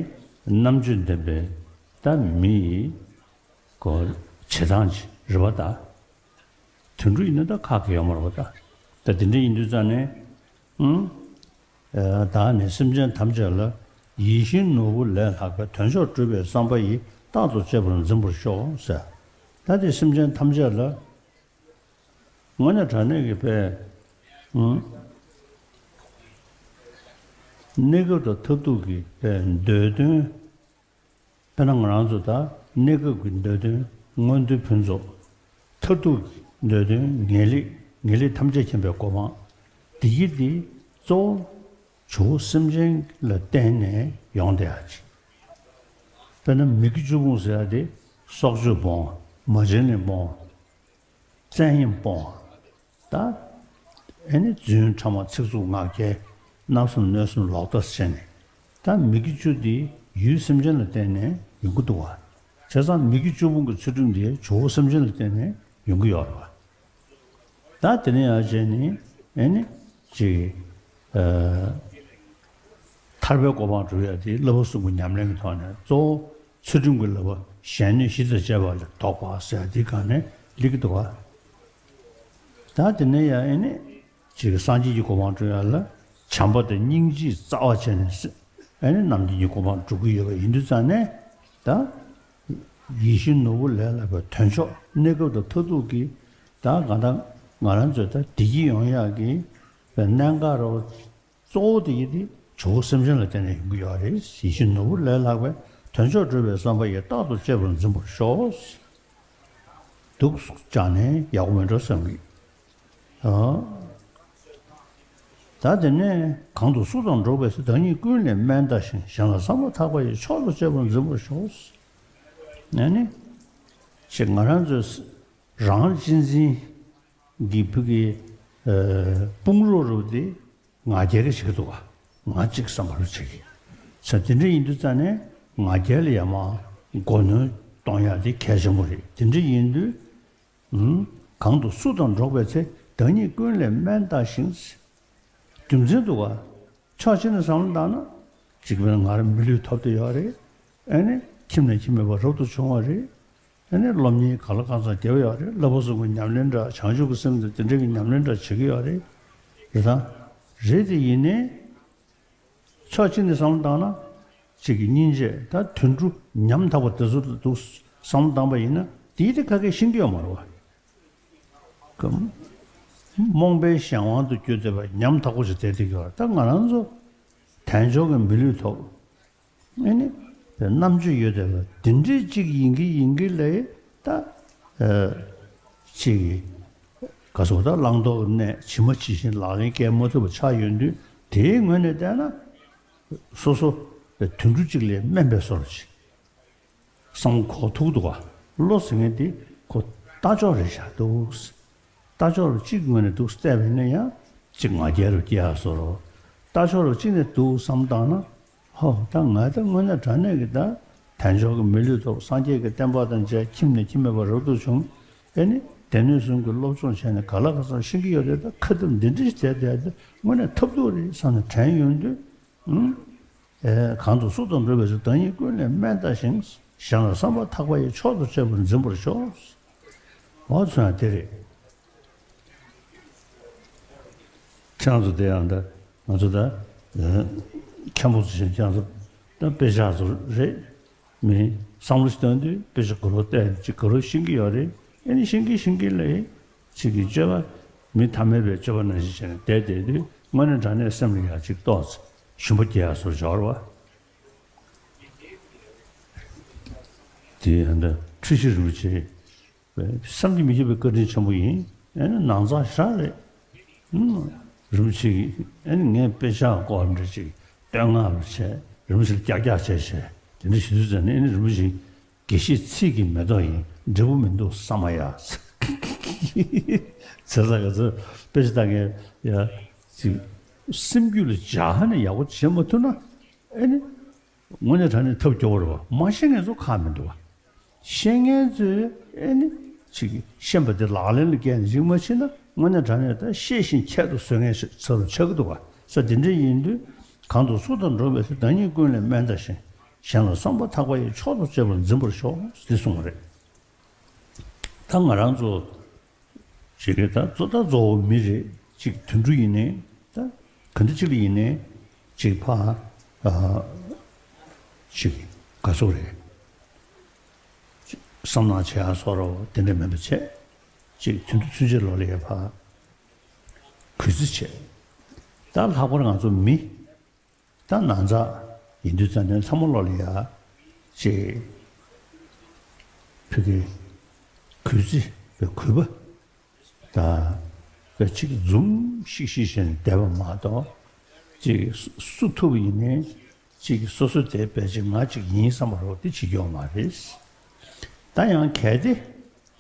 རྣམ་དཔྱོད་ལྡན་པའི་ད་མི་ཡི་གོ་བྱེད་སྟངས་ཅིག་རེད་པ་ད། དུད་འགྲོ་ཡིན་ན་ད་ཁག་གི་ཡོད་མ་རེད་པ་ད། ད་དེ་འདྲ་ཡིན་དུས་ཙང་ནས། ཨང་། ཨ། བདག་ནི་སེམས་ཅན་ཐམས་ཅད་ལ། ཡིད་བཞིན་ནོར་བུ་ལས་ལྷག་པའི། དོན་མཆོག་སྒྲུབ་པའི་བསམ་པ་ཡིས། རྟག་ཏུ་གཅེས་པར་འཛིན་པར་ཤོག་ཟེར། ད་དེ་སེམས་ཅན་ཐམས་ཅད་ལ། དངོས་གནས་དྲང་གནས་ཀྱི་དཔེ། ཨང་། གནས་སྐབས་དང་མཐར་ཐུག་གི་དཔེ་འདོད་དོན། དཔེར་ན་ང་རང་ཚོ་ད་གནས་སྐབས་ཀྱི་འདོད་དོན་མངོན་མཐོའི་ཕུན་ཚོགས། མཐར་ཐུག་གི་འདོད་དོན་ངེས་ལེགས། ངེས་ལེགས་ཐམས་ཅད་མཁྱེན་པའི་གོ་འཕང་། འདི་གི་འདི་གཙོ་བོ་ཇོ་བོ་སེམས་ཅན་ལ་བརྟེན་ནས་ཡོང་བསྡད་ཡ་ཅིག། དཔེར་ན་མི་དགེ་བཅུ་སྤོང་ཟེར་ཡ་དེ་སྲོག་གཅོད་སྤོང་། མ་བྱིན་ལེན་སྤོང་། བཙན་གཡེམ་སྤོང་། ད། ཨེ་ནི་རྫུན་ཕྲ་མ་ཚིག་རྩུབ་ངག་འཁྱལ། བརྣབ་སེམས་གནོད་སེམས་ལོག་ལྟ་བྱས་ནས། ད་མི་དགེ་བཅུ་འདི་ཡུལ་སེམས་ཅན་ལ་བརྟེན་ནས་ཡོང་གི་འདུག་བ། བྱས་ཙང་མི་དགེ་བཅུ་སྤོང་གི་ཚུལ་ཁྲིམས་འདི་ཇོ་བོ་སེམས་ཅན་ལ་བརྟེན་ནས་ཡོང་གི་ཡོད་རེད་བ། ད་དེ་ནས་ཡར་བྱས་ནས་ཨེ་ནི་ཅིག་ཨ། ཐར་པའི་གོ་འཕང་སྒྲུབ་ཡ་དེ་བསླབ་པ་གསུམ་གྱི་ཉམས་ལེན་གྱི་ཐོག་ནས་གཙོ་བོ་ཚུལ་ཁྲིམས་ཀྱི་བསླབ་པ་གཞན་གནོད་གཞི་དང་བཅས་པ་ལས་ལྡོག་པ་ཟེར་ཡ་དེའི་སྒང་ནས་སླེབས་ཀྱི་འདུག་བ། ད་དེ་ནས་ཡང་ཨེ་ནི་ཅིག་སངས་རྒྱས་ཀྱི་གོ་འཕང་སྒྲུབ་ཡ་ལ་བྱམས་པ་དང་སྙིང་རྗེའི་རྩ་བ་བྱས་ནས་ཨེ་ནི་རྣམ་མཁྱེན་གྱི་གོ་འཕང་སྒྲུབ་ཀྱི་ཡོད་པ་ཡིན་དུས་ཙང་ནས་ད། ཡིད་བཞིན་ནོར་བུ་ལས་ལྷག་པའི་དོན་མཆོག་གནས་སྐབས་དང་མཐར་ཐུག་གི་ད་གང་ལྟར་ང་རང་ཚོའི་ད་བདེ་སྐྱིད་ཡོང་ཡག་གི་གནད་འགག་རོ། གཙོ་བོ་དེ་ཡིན་ཏེ་ཇོ་བོ་སེམས་ཅན་ལ་བརྟེན་ནས་ཡོང་གི་ཡོད་རེད། ཡིད་བཞིན་ནོར་བུ་ལས་ལྷག་པའི་དོན་མཆོག་སྒྲུབ་པའི་བསམ་པ་ཡིས། རྟག་ཏུ་གཅེས་པར་འཛིན་པར་ཤོག། འདུག་སེ་བྱས་ནས་ཡག་པོ་མེད་འགྲོ་བསམ་གི། ཨ། ད་དེ་ནས་གང་དུ་སུ་དང་འགྲོགས་པའི་ཚེ། བདག་ཉིད་ཀུན་ལས་དམན་བལྟ་ཞིང་། གཞན་ལ་བསམ་པ་ཐག་པ་ཡིས། མཆོག་ཏུ་གཅེས་པར་འཛིན་པར་ཤོག། ཨ་ནི། ཅེས་ང་རང་ཚོས་རང་གཅེས་འཛིན་གྱི་བུ་གི་ཨ་དཔུང་རོགས་རུ་དེ་ང་རྒྱལ་གྱི་བྱེད་ཀྱི་འདུག་ག། ང་གཅིག་བསམ་པ་རུ་བྱེད་ཀྱི། ས་དེ་འདྲ་ཡིན་དུས་ཙང་ནས་ང་རྒྱལ་ལ་ཡ་མ་མགོ་གནོན་ གཏོང་ཡག་དེ་གལ་ཆེན་པོ་རེད། དེ་འདྲ་ཡིན་དུས། ཨུམ། གང་དུ་སུ་དང་འགྲོགས་པའི་ཚེ། བདག་ཉིད་ཀུན་ལས་དམན་བལྟ་ཞིང་། རྒྱུ་མཚན་འདུག་ག། ཕྱོགས་གཅིག་ནས་བསམ་བློ་བཏང་ན། གཅིག་བྱས་ན་ང་རང་མི་ལུས་ཐོབ་བསྡད་ཡོད་རེད། ཨ་ནི་ཁྱིམ་ནས་ཁྱིམ་མེད་པར་རབ་ཏུ་བྱུང་བ་རེད། ཨ་ནི་སློབ་གཉེར་གང་ལ་གང་འཚམ་རྒྱབ་ཡོད་རེད། བསླབ་པ་གསུམ་གྱི་ཉམས་ལེན་འདྲ། བྱང་ཆུབ་ཀྱི་སེམས་དང་དེ་འདྲ་གི་ཉམས་ལེན་འདྲ་བྱེད་ཀྱི་ཡོད་རེད། རེད་དང་། རེད་དེ་ཡིན་ནའི། ཕྱོགས་གཅིག་ནས་བསམ་བློ་བཏང་ན། གཅིག་གི་སྙིང་རྗེ་ད་དུད་འགྲོ་ཉམ་ཐག་པ་དེ་ཚོ་ལ་འདུག་བསམ་བློ་བཏང་པ་ཡིན་ན། དེའི་དེ་ག་གེ་ཤེས་ཀྱི་ཡོད་མ་རེད་བ། གམ། རྨོངས་པའི་གཞན་དབང་དུ་གྱུར་བསྡད་པ་ཉམ་ཐག་པོ་ཞིག་བསྡད་བསྡད་ཀྱི་ཡོད་རེད། ད་ང་རང་ཚོ་དལ་འབྱོར་གྱི་མི་ལུས་ཐོབ། ཨེ་ནི། རྣམ་དཔྱོད་ཡོད་བསྡད་པ་དེ་འདྲའི་གཅིག་ཡིན་གྱི་ཡིན་གྱི་ལས་ད། ཨ། གཅིག་གི། ག་སོགས་ད་བླང་དོར་གནས་ཇི་མ་ཇི་བཞིན་ལག་ལེན་འཁེལ་མ་ཐུབ་པ་ཆགས་ཡོང་དུས། དེའི་ངོས་ནས་བལྟས་ན། སོ་སོ་དུད་འགྲོ་གཅིག་ལས་དམན་པའི་བཟོ་འདྲ་ཅིག། བསམ་གོ་ཐུག་འདུག་ག། བློ་ཟེར་མཁན་དེ་ཁོ་ལྟ་ཕྱོགས་རེད་ཤག་འདུག། ལྟ་ཕྱོགས་རུ་གཅིག་ངོས་ནས་འདུག་བལྟས་པ་ཡིན་ན་ཡང་གཅིག་ང་རྒྱལ་རུ་སྐྱེ་ཡག་བཟོ་འདྲ། ལྟ་ཕྱོགས་རུ་གཅིག་ནས་འདུག་བསམ་བཏང་ན། ཧོ། ད་ང་ད་དངོས་གནས་དྲང་གནས་ཀྱི་ད་དལ་འབྱོར་གྱི་མི་ལུས་ཐོབ། སངས་རྒྱས་ཀྱི་བསྟན་པ་དང་མཇལ། ཁྱིམ་ནས་ཁྱིམ་མེད་པར་རབ་ཏུ་བྱུང་། ཨེ་ནི་སྡེ་སྣོད་གསུམ་གྱི་སློབ་སྦྱོང་བྱས་ནས་ག་ལ་ག་ཚོད་ཤེས་ཀྱི་ཡོད་རེད། ད་ཁ་ཐུབ་འདི་འདྲ་ཞིག་བྱས་བསྡད་དེ་དངོས་གནས་ཐབས་སྡུག་རེད་བསམ་ནས་དྲན་ཡོང་དུས། ཨུམ། ཨེ། གང་དུ་སུ་དང་འགྲོགས་པའི་ཚེ། བདག་ཉིད་ཀུན་ལས་དམན་བལྟ་ཞིང་། གཞན་ལ་བསམ་པ་ཐག་པ་ཡིས། མཆོག་ཏུ་གཅེས་པར་འཛིན་པར་ཤོག། འོ་ཚོ་ཡང་དེ་རེད། ཁྱེད་རང་ཚོ་དེ་ཡང་ད་ང་ཚོ་ད་མཁན་པོ་ཚོ་བཞིན། ཁྱེད་རང་ཚོ་ད་དཔེ་ཆ་ཚོ་རེད། མི་བསམ་བློ་ཞིག་བཏང་དུས་དཔེ་ཆ་ག་རེ་བལྟས་ཅིག་ག་རེ་ཤེས་ཀྱི་ཡོད་རེད། ཨེ་ནི་ཤེས་ཀྱི་ཤེས་ཀྱི་ལས་ཅིག་གི་སྤྱོད་པ། མི་ཐ་མལ་པའི་སྤྱོད་པ་ནང་བཞིན་བྱས་ནས་བསྡད་བསྡད་དུས། དངོས་གནས་དྲང་གནས་སེམས་ལ་ཡང་ཅིག་ཏོག་ཙམ་ཞུམ་པ་སྐྱེ་ཡག་བཟོ་འདྲ་ཅིག་ཡོད་རེད་བ། དེ་ཡང་འདི་འཁྲུལ་ཞིག་རིན་པོ་ཆེ་བསམ་གྱིས་མི་ཁྱབ་པའི་བཀའ་དྲིན་ཆེན་པོ་ཡིན། ཨེ་ནི་ནང་ཚགས་ཞེ་དྲག་རེད། ཨུམ། རིན་པོ་ཆེ་གིས་ཨེ་ནི་ངས་དཔེ་ཆ་སྐོར་འདྲ་ཅིག་བསྟོད་བསྔགས་རུ་བྱས། རིན་པོ་ཆེ་ལ་ཀྱག་ཀྱག་བྱས་བྱས། དེ་འདྲ་ཞུ་དུས་ཙམ་ནས་ཨེ་ནི་རིན་པོ་ཆེ། དགེ་བཤེས་ཚིག་གི་མེ་ཏོག་ཡིན། འབྲས་བུ་མི་འདུག་ས་མ་ཡ། ཟེར་ས་ག་ཚོད་དཔེ་ཆ་ལྟ་མཁན་ཡ་ཅིག་སེམས་རྒྱུད་ལ་འཇགས་ནས་ཡག་པོ་བྱེད་མ་ཐུབ་ན། ཨེ་ནི་དངོས་གནས་དྲང་གནས་ཐབས་སྐྱོ་བོ་རེད་བ། མ་ཤེས་མཁན་ཚོ་ཁག་མི་འདུག་བ། ཤེས་མཁན་ཚོས་ཨེ་ནི་ཅིག་ཤེས་པ་དེ་ལག་ལེན་ལ་བཀལ་ནས་ཅིག་མ་བྱེད་ན། དངོས་གནས་དྲང་གནས་ད་ཤེས་བཞིན་ཁྱད་དུ་གསོད་མཁན་ཞིག་ཚ་རུ་ཆགས་ཀྱི་འདུག་བ། ས་དེ་འདྲ་ཡིན་དུས། གང་དུ་སུ་དང་འགྲོགས་པའི་ཚེ། བདག་ཉིད་ཀུན་ལས་དམན་བལྟ་ཞིང་། གཞན་ལ་བསམ་པ་ཐག་པ་ཡིས། མཆོག་ཏུ་གཅེས་པར་འཛིན་པར་ཤོག། འདི་གསུངས་པ་རེད། ད་ང་རང་ཚོ་ཅིག་གི་ད་གཙོ་ད་གཙོ་བོ་མི་རེད། ཅིག་དུད་འགྲོ་ཡིན་ནའི། ད་ག་འདྲ་ཅིག་ལ་ཡིན་ནའི། ཅིག་ཕ། ཨ། ཅིག་ག་ཚོད་རེད། ཅིག་བསམ་ནག་བྱེད་ཡ་བཟོ་འདྲ་དེ་འདྲ་མེད་པ་བྱས། ཅིག་དུད་འགྲོ་ཚུན་ཆད་ལོག་ལ་ཡ་ཕ་གུས་བརྩི་བྱས། ད་ལྷག་པར་ང་ཚོ་མི། ད་ནང་ཚགས་ཡིན་དུས་ཙམ་ནས་ཚང་མ་ལོག་ལ་ཡ་ཅིག་ཕ་གི་གུས་བརྩི་བའི་གུས་པ་དང་། ཅིག་འཛུམ་ཤིག་ཤིག་བྱས་ནས་བསྡད་པ་མ་གཏོགས། ཅིག་སུ་ཐུབ་པ་ཡིན་ནའི་ཅིག་སོ་སོ་དེ་བས་ཅིག་ང་ཅིག་ཡིན་བསམ་པ་རོགས་དེ་བྱེད་ཀྱི་ཡོད་མ་རེད། ད་ཡང་གལ་ཏེ་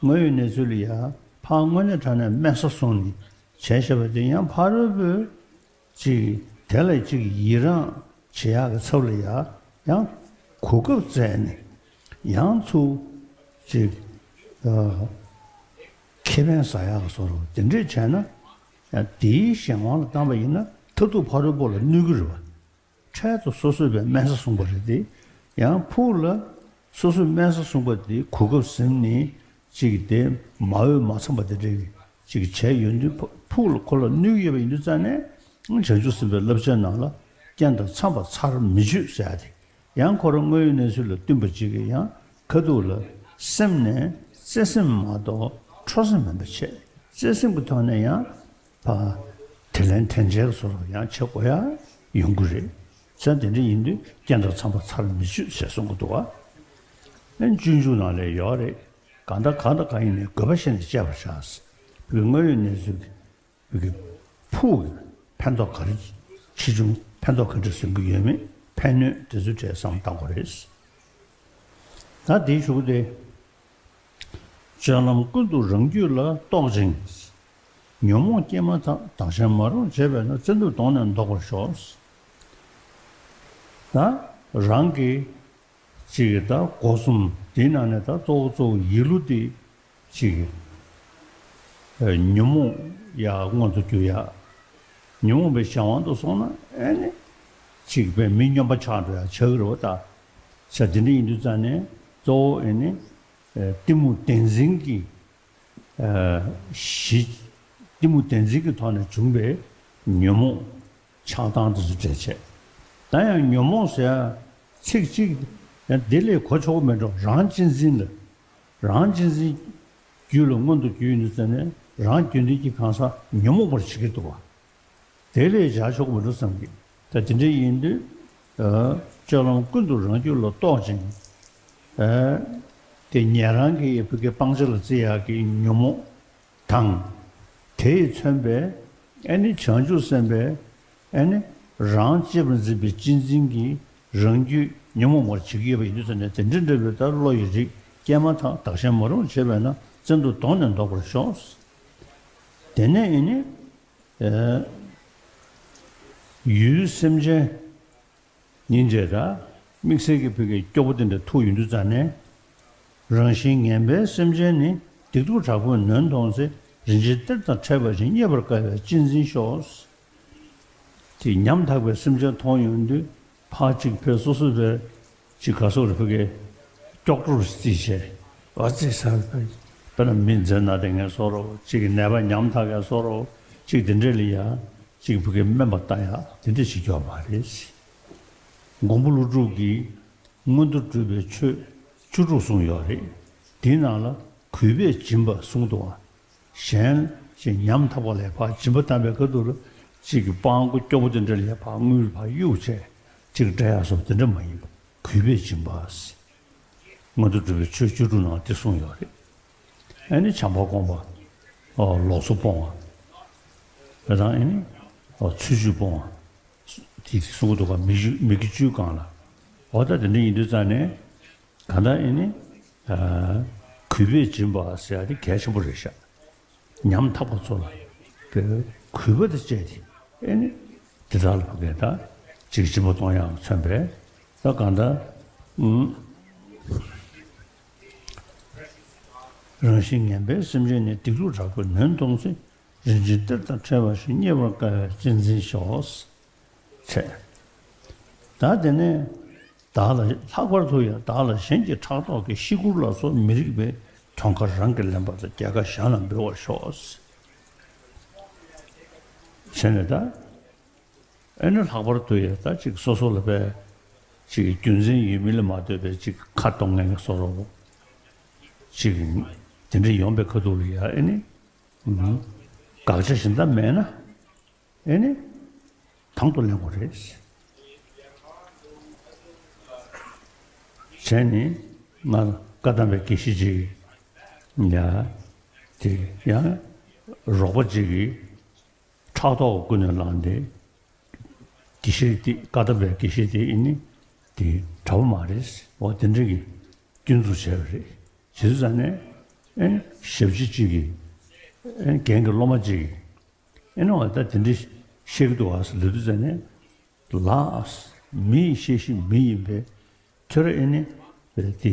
དངོས་ཡོད་གནས་ཚུལ་ལ་ཡ་ཕར་དངོས་གནས་དྲང་གནས་དམན་ས་སོང་ནས་བྱས་བཞག་པ་དེ་ཡང་ཕ་རོལ་པོས་ཅིག་དེ་ལ་ཅིག་ཡི་རངས་བྱེད་ཡག་གི་ཚབ་ལ་ཡ་ཡང་གོ་སྐབས་བཙལ་ནས་ཡང་ཚུར་ཅིག་ཨ། ཁེ་ཕན་ཟ་ཡག་གི་བཟོ་འདྲ་དེ་འདྲས་བྱས་ན། ཡང་དེའི་གཞན་དབང་ལ་བཏང་པ་ཡིན་ན་མཐར་ཐུག་ཕ་རོལ་པོ་ལ་གནོད་ཀྱི་རེད་བ། འཕྲལ་དུ་སོ་སོས་པའི་དམན་ས་བཟུང་པ་རེད་དེ། ཡང་ཕུགས་ལ་སོ་སོས་དམན་ས་བཟུང་པ་དེ་གོ་སྐབས་ཟིན་ནས་ཅིག་དེ་མ་འོས་མ་འཚམས་པ་དེ་འདྲ་ཅིག་བྱས་ཡོང་དུས། ཕུགས་ལ་ཁོ་ལ་གནོད་ཀྱི་ཡོད་པ་ཡིན་དུས་ཙང་ནས། བྱང་ཆུབ་སེམས་དཔའི་བསླབ་བྱའི་ནང་ལ་རྐྱེན་དང་འཚམས་པ་ཚར་མི་གཅོད་ཟེར་ཡ་དེ། ཡང་ཁོ་རང་དངོས་ཡོད་གནས་ཚུལ་ལ་བསྟུན་པ་ཅིག་གིས་ཡང་ཁ་ཐུག་ལ་སེམས་ནས་བརྩེ་སེམས་མ་གཏོགས་ཁྲོ་སེམས་མིན་པ་བྱས། བརྩེ་སེམས་ཀྱི་ཐོག་ནས་ཡང་ཕར་དྲིན་ལན་དྲན་འཇལ་བཟོ་འདྲ་ཡང་བྱེད་དགོས་ཡ་ཡོང་གི་རེད། ས་དེ་འདྲ་ཡིན་དུས་རྐྱེན་དང་འཚམས་པ་ཚར་མི་གཅོད་ཞེས་གསུང་གི་འདུག་བ། ཨ་ནི་སྤྱོད་འཇུག་ནང་ལ་ཡོད་རེད། གང་ལྟར་གང་དང་གང་ཡིན་ནའི་དགོས་པ་བཤད་ནས་སྤྱད་པར་བྱ། བོད་དངོས་ཡོད་གནས་ཚུལ་གྱི་བོད་ཀྱི་ཕུགས་ཀྱི་ཕན་ཐོགས་ག་རེ། ཆེ་ཆུང་ཕན་ཐོགས་ག་འདྲ་བཟོ་གི་ཡོད་མེད། ཕན་གནོད་དེ་ཚོའི་གྲས་བསམ་བློ་བཏང་དགོས་རེད། ད་དེའི་གཞུག་གུ་དེ། སྤྱོད་ལམ་ཀུན་ཏུ་རང་རྒྱུད་ལ་རྟོག་ཅིང་། ཉོན་མོངས་སྐྱེས་མ་ཐག་བདག་གཞན་མ་རུངས་བྱེད་པས་ན། བཙན་ཐབས་གདོང་ནས་བཟློག་པར་ཤོག། ད་རང་གི་ཅིག་གི་ད་སྒོ་གསུམ་ དེའི་ནང་ནས་ད་གཙོ་བོ་གཙོ་བོ་ཡིད་བློ་དེ་ཅིག་ཨ་ཉོན་མོངས་ཡར་མངོན་དུ་གྱུར་ཡ། ཉོན་མོངས་པའི་གཞན་དབང་དུ་སོང་ན་ཨེ་ནི་ཅིག་དཔེ་མི་སྨྱོན་པ་ཆགས་འགྲོ་ཡ་ཆགས་ཀྱི་རེད་བ། ད་ཆ་དེ་འདྲ་ཡིན་དུས་ཙང་ནས་གཙོ་བོ་ཨེ་ནི་ཨ་གཏི་མུག་བདེན་འཛིན་གྱི་ཨ་གཞི། གཏི་མུག་བདེན་འཛིན་གྱི་ཐོག་ནས་བྱུང་བའི་ཉོན་མོངས། ཆགས་སྡང་དེ་ཚོ་འདྲ་བྱས། ད་ཡང་ཉོན་མོངས་ཟེར་ཡ་ཚིག་གཅིག་ཡང་དེ་ལས་གོ་ཆོག་མེད་འགྲོ། རང་གཅེས་འཛིན་ལ། རང་གཅེས་འཛིན་རྒྱུད་ལ་མངོན་དུ་གྱུར་ཡོང་དུས་ཙ་ནས་རང་རྒྱུད་འདི་གི་གང་ཟག་ཉོན་མོངས་པར་བྱེད་ཀྱི་འདུག་བ། དེ་ལས་བྱ་ཆོག་མེད་འགྲོ་བསམ་གྱི། ད་དེ་འདྲ་ཡིན་དུས་ད་སྤྱོད་ལམ་ཀུན་ཏུ་རང་རྒྱུད་ལ་རྟོག་ཅིང་། ཨ་དེ་ཉན་རང་གི་ཕ་གི་སྤང་བྱ་ལ་བརྩི་ཡག་གི་ཉོན་མོངས། དང་། དེས་མཚོན་པའི་ཨེ་ནི་བྱང་ཆུབ་སེམས་དཔའི་ཨེ་ནི་རང་གཅེས་པར་འཛིན་པའི་གཅེས་འཛིན་གྱིས་རང་རྒྱུད་ཉོན་མོངས་པར་བྱེད་ཀྱི་ཡོད་པ་ཡིན་དུས་ཙ་ནས་དེ་འདྲ་འདྲ་བའི་ད་བློ་ཡི་རིགས་སྐྱེས་མ་ཐག་བདག་གཞན་མ་རུངས་བྱེད་པས་ན་བཙན་དུ་དོང་ནས་བཟློག་པར་ཤོག། དེ་ནས་ཨེ་ནི་ཨེ་ཡུལ་སེམས་ཅན། སྙིང་རྗེ་དང་དམིགས་བསལ་གྱི་ཕ་གི་སྐྱོ་པོ་དེ་འདྲ་ཐུག་ཡོང་དུས་ཙ་ནས། རང་བཞིན་ངན་པའི་སེམས་ཅན་ནི། སྡིག་སྡུག་དྲག་པོས་ནོན་མཐོང་ཚེ། རིན་ཆེན་གཏེར་དང་ཕྲད་པ་བཞིན། རྙེད་པར་དཀའ་བས་གཅེས་འཛིན་ཤོག། དེ་ཉམ་ཐག་པའི་སེམས་ཅན་མཐོང་ཡོང་དུས་ཕར་གཅིག་ཕར་སོ་སོ་བས་གཅིག་ག་སོགས་རེ་ཕ་གི་ཀྱོག་ཀྲོར་རྩིས་བྱས། ཨ་ཙི་ས་དཔེར་ན་མི་མཛེ་ན་དེ་ངན་སོགས་རོ། གཅིག་གི་ནད་པ་ཉམ་ཐག་ཡ་སོགས་རོ། གཅིག་དེ་འདྲས་ལ་ཡ་གཅིག་ཕ་གི་སྨན་པ་ལྟ་ཡ་དེ་འདྲས་བྱེད་རྒྱུ་མ་རེད། མགོན་པོ་ཀླུ་སྒྲུབ་ཀྱིས་མངོན་མཐོ་སྒྲུབ་པའི་ཆོས་བཅུ་དྲུག་གསུངས་ཡོད་རེད། དེའི་ནང་ལ་གུས་པས་སྦྱིན་པ་གསུངས་འདུག་བ། གཞན་ཞིག་ཉམ་ཐག་པ་ལ་ཕར་སྦྱིན་པ་བཏང་བའི་ཁ་ཐུག་ལ་གཅིག་གི་སྤྲང་པོ་སྐྱོ་པོ་དེ་འདྲ་ལ་ཕར་དངུལ་ཕར་གཡུག་བྱས་གཅིག་སྤྲད་ཡ་སོགས་དེ་འདྲ་མ་ཡིན་པ། གུས་པས་སྦྱིན་པ། མངོན་མཐོ་སྒྲུབ་པའི་ཆོས་བཅུ་དྲུག་ནང་དེ་གསུངས་ཡོད་རེད། ཨ་ནི་བྱམས་པ་སྒོམ་པ། ཨོ་ལོགས་སུ་སྤོང་བ། དེ་དང་ཨ་ནི་ཨོ་ཚུལ་འཆོས་སྤོང་བ། དེ་གསུང་གི་འདུག་ག་མི་གི་བཅུའི་སྒང་ལ། འོ་ད་དེ་འདྲ་ཡིན་དུས་ཙང་ནས་གང་ལྟར་ཨ་ནི་ཨ་གུས་པས་སྦྱིན་པ་ཟེར་ཡ་དེ་གལ་ཆེན་པོ་རེད་ཤག་ཉམ་ཐག་པ་ཚོ་ལ་དེ་གུས་པ་དང་བཅས་ཏེ་ཨེ་ནི་དེ་དག་ལ་ཕ་གི་ད་ཅིག་སྦྱིན་པ་གཏོང་ཡག་མཚོན་པས། ད་གང་ལྟར་ཨུམ། རང་བཞིན་ངན་པའི་སེམས་ཅན་ནི། སྡིག་སྡུག་དྲག་པོས་ནོན་མཐོང་ཚེ། རིན་ཆེན་གཏེར་དང་ཕྲད་པ་བཞིན། རྙེད་པར་དཀའ་བས་གཅེས་འཛིན་ཤོག། ཚེ། ད་དེ་ནས་བདག་ལ་ལྷག་པར་དུ་ཡང་བདག་ལ་གཞན་གྱི་ཕྲག་དོག་གིས་ཤི་སྐུར་ལ་སོགས་མི་རིགས་པའི་གྱོང་ཁ་རང་གིས་ལེན་པ་དང་རྒྱལ་ཁ་གཞན་ལ་འབུལ་བར་ཤོག། བྱས་ནས་ད་ཨེ་ནི་ལྷག་པར་དུ་ཡང་ད་ཅིག་སོ་སོ་ལ་བས་ཅིག་རྒྱུ་མཚན་ཡོད་མིན་ལ་མ་ལྟོས་པའི་ཅིག་ཁ་གཏོང་མཁན་གྱི་བཟོ་འདྲ་བོ་ཅིག་དེ་འདྲ་ཡོང་པའི་ཁ་ཐུག་ལ་ཡང་ཨེ་ནི་དགག་བྱ་གཞན་དག་མེད་ན། ཨེ་ནི། དང་དུ་ལེན་དགོས་རེད། བྱས་ནས་ང་བཀའ་གདམས་པའི་དགེ་བཤེས་ཅིག་ཡ། དེ་ཡང་རོགས་པ་ཅིག་གིས་ཕྲག་དོག་ཀུན་ནས་བསླངས་ཏེ། དགེ་བཤེས་དེ་བཀའ་གདམས་པའི་དགེ་བཤེས་དེ་ཨེ་ནི་དེ་དྲག་པོ་མ་རེད། འོ་དེ་འདྲ་གི་སྐྱོན་འཛུགས་བྱས་པ་རེད། བྱས་ཙང་ནས་ཨེ་ནི་ཞབས་ཕྱི་ཅིག་གིས་ཨེ་ནི་རྒན་གྱི་སློབ་མ་ཅིག་གིས། ཨེ་ནི་འོ་ད་དེ་འདྲ་བཤད་ཀྱི་འདུག་ཨ་ཟེར་ལབ་དུས་ཙ་ནས། ལགས། མི་ཡི་བཤད་གཞི་མི་ཡིན་པས། ཁྱོད་རང་ཨེ་ནི་དེ་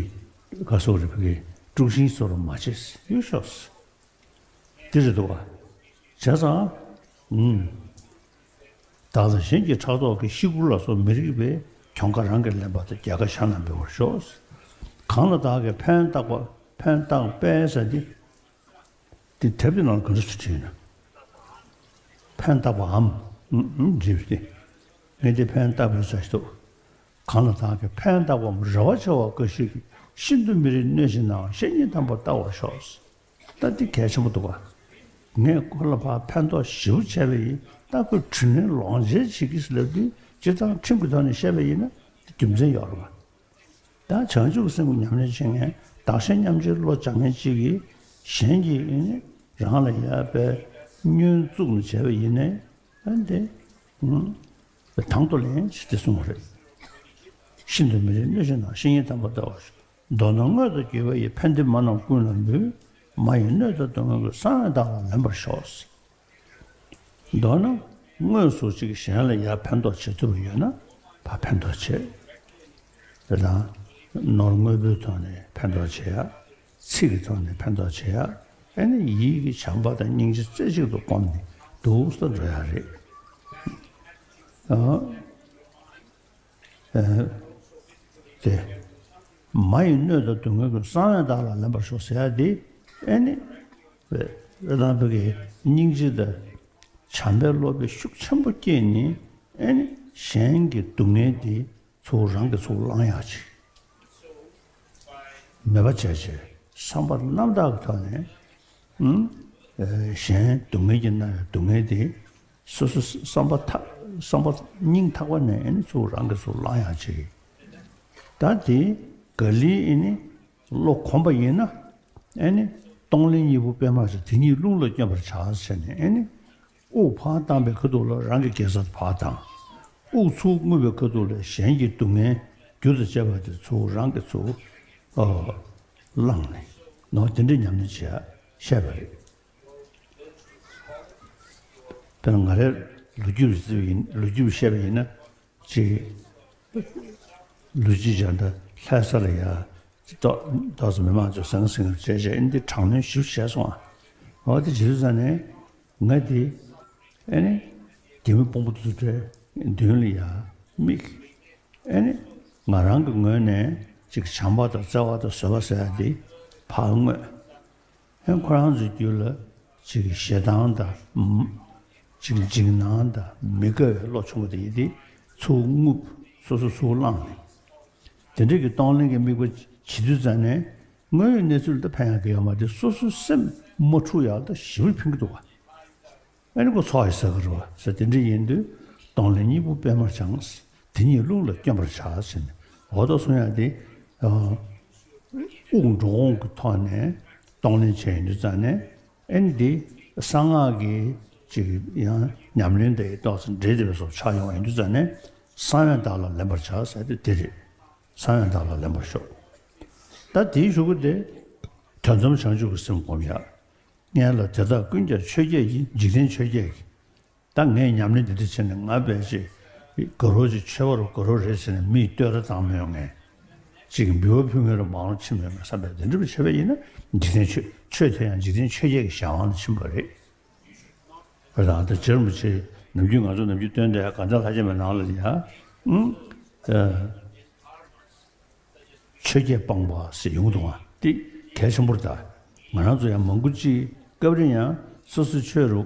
ག་སོགས་རེད་པ་གི་དཀྲུག་ཤིང་བཟོ་འདྲ་མ་བྱེད་ཡོད་ཤོག། དེ་རེད་འདུག་ཨ། བྱས་ཙང་། ཨུམ། བདག་ལ་གཞན་གྱི་ཕྲག་དོག་གིས། ཤི་སྐུར་ལ་སོགས་མི་རིགས་པའི། གྱོང་ཁ་རང་གིས་ལེན་པ་དང་། རྒྱལ་ཁ་གཞན་ལ་འབུལ་བར་ཤོག། གང་ལ་བདག་གིས་ཕན་བཏགས་པ། ཕན་བཏགས་པས་ཟེར་ཏེ། དེ་དེབ་དེ་ནང་ལ་ག་འདྲ་ཞིག་བྲིས་ན། ཕན་བཏགས་པའམ། ཨུམ་ཨུམ་འབྲི་བ་སྟེ། ངས་དེ་ཕན་བཏགས་པའི་ས་ཞིག་འདུག། གང་ལ་བདག་གིས་ཕན་བཏགས་པའམ། རེ་བ་ཆེ་བ་འགའ་ཞིག་གིས། ཤིན་ཏུ་མི་རིགས་གནོད་བྱེད་ནའང་། བཤེས་གཉེན་དམ་པར་བལྟ་བར་ཤོག། ད་འདི་གལ་ཆེན་པོ་འདུག་ག། ངས་ཁོ་ལ་ཕར་ཕན་ཐོགས་ཞེ་པོ་བྱས་པ་ཡིན། ད་ཁོས་དྲིན་ལན་ལོག་འཇལ་བྱེད་ཀྱི་ཟེར་ལབ་དུས་སྤྱིར་བཏང་ཁྲིམས་ཀྱི་ཐོག་ནས་བཤད་པ་ཡིན་ན་རྒྱུ་མཚན་ཡོད་རེད་པ། ད་བྱང་ཆུབ་སེམས་ཀྱི་ཉམས་ལེན་བྱེད་མཁན། བདག་གཞན་མཉམ་བརྗེའི་བློ་སྦྱང་མཁན་ཅིག་གིས་གཞན་གྱིས་ཨེ་ནི་རང་ལ་ཡ་དཔེ་བསྙོན་བཙུགས་ནས་བྱས་པ་ཡིན་ནའི། ཨ་འདི། ཨུམ། དང་དུ་ལེན་ཞེས་དེ་གསུངས་པ་རེད། ཤིན་ཏུ་མི་རིགས་གནོད་བྱེད་ནའང་། བཤེས་གཉེན་དམ་པར་བལྟ་བར་ཤོག། མདོར་ན་དངོས་དང་བརྒྱུད་པ་ཡི། ཕན་བདེ་མ་རྣམས་ཀུན་ལ་འབུལ། མ་ཡི་གནོད་དང་སྡུག་བསྔལ་ཀུན། གསང་བས་བདག་ལ་ལེན་པར་ཤོག། མདོར་ན་དངོས་སུ་ཅིག་གཞན་ལ་ཡར་ཕན་ཐོགས་བྱེད་ཐུབ་པ་ཡོད་ན་ཕར་ཕན་ཐོགས་བྱེད། དེ་དང་ ནོར་དངོས་པོའི་ཐོག་ནས་ཕན་ཐོགས་བྱེད་ཡ། ཚིག་གི་ཐོག་ནས་ཕན་ཐོགས་བྱེད་ཡ། ཨ་ནི་ཡིད་ཀྱི་བྱམས་པ་དང་སྙིང་རྗེ་རྩེ་གཅིག་ཏུ་བསྒོམས་ནས་འདུག་སེ་འགྲོ་ཡ་རེད། ཨ། ཨ། དེ། མ་ཡི་གནོད་དང་སྡུག་བསྔལ་ཀུན། གསང་བས་བདག་ལ་ལེན་པར་ཤོག་ཟེར་ཡ་དེ། ཨ་ནི། རེད་དང་བོད་ཀྱི་སྙིང་རྗེ་དང་བྱམས་པའི་བློ་དཔེ་ཤུགས་ཆེན་པོ་སྐྱེས་ནས། ཨ་ནི་གཞན་གྱི་སྡུག་བསྔལ་དེ་ཚུར་རང་གིས་ཚུར་བླང་ཡག་ཅིག་མེད་པ་བྱས་བྱས་བསམ་པ་རྣམ་དག་གི་ཐོག་ནས། ཨུམ། ཨེ། གཞན་སྡུག་བསྔལ་གྱིས་མནར་བའི་སྡུག་བསྔལ་དེ། སོ་སོ་བསམ་པ་ཐག་བསམ་པ་སྙིང་ཐག་པ་ནས་ཨ་ནི་ཚུར་རང་གིས་ཚུར་བླང་ཡག་ཅིག་ད་དེ་ག་ལེར་ཨ་ནི་བློ་གོམས་པ་ཡིན་ན། ཨ་ནི་གཏོང་ལེན་གཉིས་པོ་དཔེ་མར་བྱ། དེ་གཉིས་རླུང་ལ་བསྐྱོན་པར་བྱ་ཟེར་ནས། ཨ་ནི་དབུགས་ཕར་བཏང་པའི་ཁ་ཐུག་ལ་རང་གི་དགེ་རྩ་ཕར་བཏང་། དབུགས་ཚུར་རྔུབ་པའི་ཁ་ཐུག་ལ་གཞན་གྱི་སྡུག་བསྔལ་རྒྱུ་དང་བཅས་པ་དེ་ཚུར་རང་གིས་ཚུར། ཨ། བླངས་ནས་ནོ། དེ་འདྲའི་ཉམས་ལེན་བྱེད་ཡ་བཤད་པ་རེད། དཔེར་ན་ང་རའི་ལོ་རྒྱུས་རེ་བརྩིས་པ་ཡིན། ལོ་རྒྱུས་བཤད་པ་ཡིན་ན། ཅིག་ལོ་རྒྱུས་སྦྱར་ན་ལྷ་ས་ལ་ཡ་ཏོག་ཏོག་ཙམ་མི་མང་ཚོས་ཟང་ཟིང་བྱས་བྱས། ཨ་ནི་འདི་དྲག་གནོན་ཞེ་པོ་བྱས་སོང་ཨ། འོ་དེ་བྱེད་དུས་ཙ་ནས་ང་དེ། ཨ་ནི་རྒྱ་མི་དཔོན་པོ་དེ་ཚོའི་མདུན་ལ་ཡ་དམིགས། ཨ་ནི་ང་རང་གི་ངོས་ནས་ཅིག་བྱམས་པ་དང་བརྩེ་བ་དང་བཟོད་པ་ཟེར་ཡ་དེ་ཕར་བསྔོས། ཡང་ཁོ་རང་ཚོའི་རྒྱུད་ལ་ཅིག་ཞེ་སྡང་དང་། ཅིག་འཇིགས་སྣང་དང་མི་དགའ་བའི་བློ་བྱུང་བ་དེ་ཡིན་ཏེ། ཚུར་རྔུབ། སོ་སོ་ཚུར་བླངས་ནས། དེ་འདྲ་གི་གཏོང་ལེན་གྱི་དམིགས་པ་བྱེད་དུས་ཙ་ནས། དངོས་ཡོད་གནས་ཚུལ་ལ་ཕན་ཡག་གི་ཡོད་མ་རེད། སོ་སོའི་སེམས་མ་འཁྲུག་ཡག་ལ་ཞེ་པོ་ཕན་གྱི་འདུག་བ། ཨ་ནི་ཁོ་ཚོགས་ཡི་ཟ་གི་རེད་བ་ཟེར། དེ་འདྲ་ཡིན་དུས་གཏོང་ལེན་གཉིས་པོ་དཔེ་མར་བྱ། དེ་གཉིས་རླུང་ལ་བསྐྱོན་པར་བྱ་ཟེར་ནས། འོ་ད་གསུང་ཡག་དེ། ཨ། དབུགས་འགྲོ་འོང་གི་ཐོག་ནས་གཏོང་ལེན་བྱས་ཡོང་དུས་ཙ་ནས། ཨ་ནི་འདི་གསང་སྔགས་ཀྱི་ཅིག་ཡང་ཉམས་ལེན་དེ་ཏོག་ཙམ་འདྲེས་བསྡད་པའི་བཟོ་ཆགས་ཡོང་བ་ཡིན་དུས་ཙ་ནས། གསང་བས་བདག་ལ་ལེན་པར་བྱ་ཟེར་དེ་དེ་རེད། གསང་བས་བདག་ལ་ལེན་པར་ཤོག་ད་དེའི་གཞུག་གུ་དེ། དོན་དམ་བྱང་ཆུབ་ཀྱི་སེམས་སྒོམ་ཡ། སྔོན་ལ་དེ་དག་ཀུན་ཀྱང་ཆོས་བརྒྱད་ཀྱི། འཇིག་རྟེན་ཆོས་བརྒྱད་ཀྱི། ད་ངས་ཉམས་ལེན་འདི་འདྲ་བྱས་ནས་ང་དཔེ་ཅིག་དགའ་རོགས་ཅིག་ཆོས་པ་རུ་དགའ་རོགས་རེད་ཟེར་ནས་མིས་བསྟོད་ར་བཏང་མི་ཡོང་ངས། ཅིག་འབུལ་བ་ཕུལ་མཁན་རུ་མང་རུ་ཕྱིན་མེད་མེད་བསམ་པས། དེ་འདྲ་བྱས་པ་ཡིན་ན་འཇིག་རྟེན་ཆོས། ཆོས་དེ་ཡང་འཇིག་རྟེན་ཆོས་བརྒྱད་ཀྱི་གཞན་དབང་དུ་ཕྱིན་པ་རེད། བ་དང་། ད་རྗེ་རིན་པོ་ཆེ་ནམ་རྒྱུན་ང་ཚོ་ནམ་རྒྱུན་སྟོན་དེ་དགའ་ལྡན་ལྷ་བརྒྱ་མའི་ནང་ལ་ཡ། ཨུམ། ཨ། ཆོས་བརྒྱད་སྤངས་པ་ཟེར་ཡོང་འདུག་ཨ། དེ་གལ་ཆེན་པོ་རེད་ད། ང་རང་ཚོ་ཡང་མང་པོ་ཅིག་སྐབས་རེ་ཡང་སོ་སོའི་ཆོས་རུ་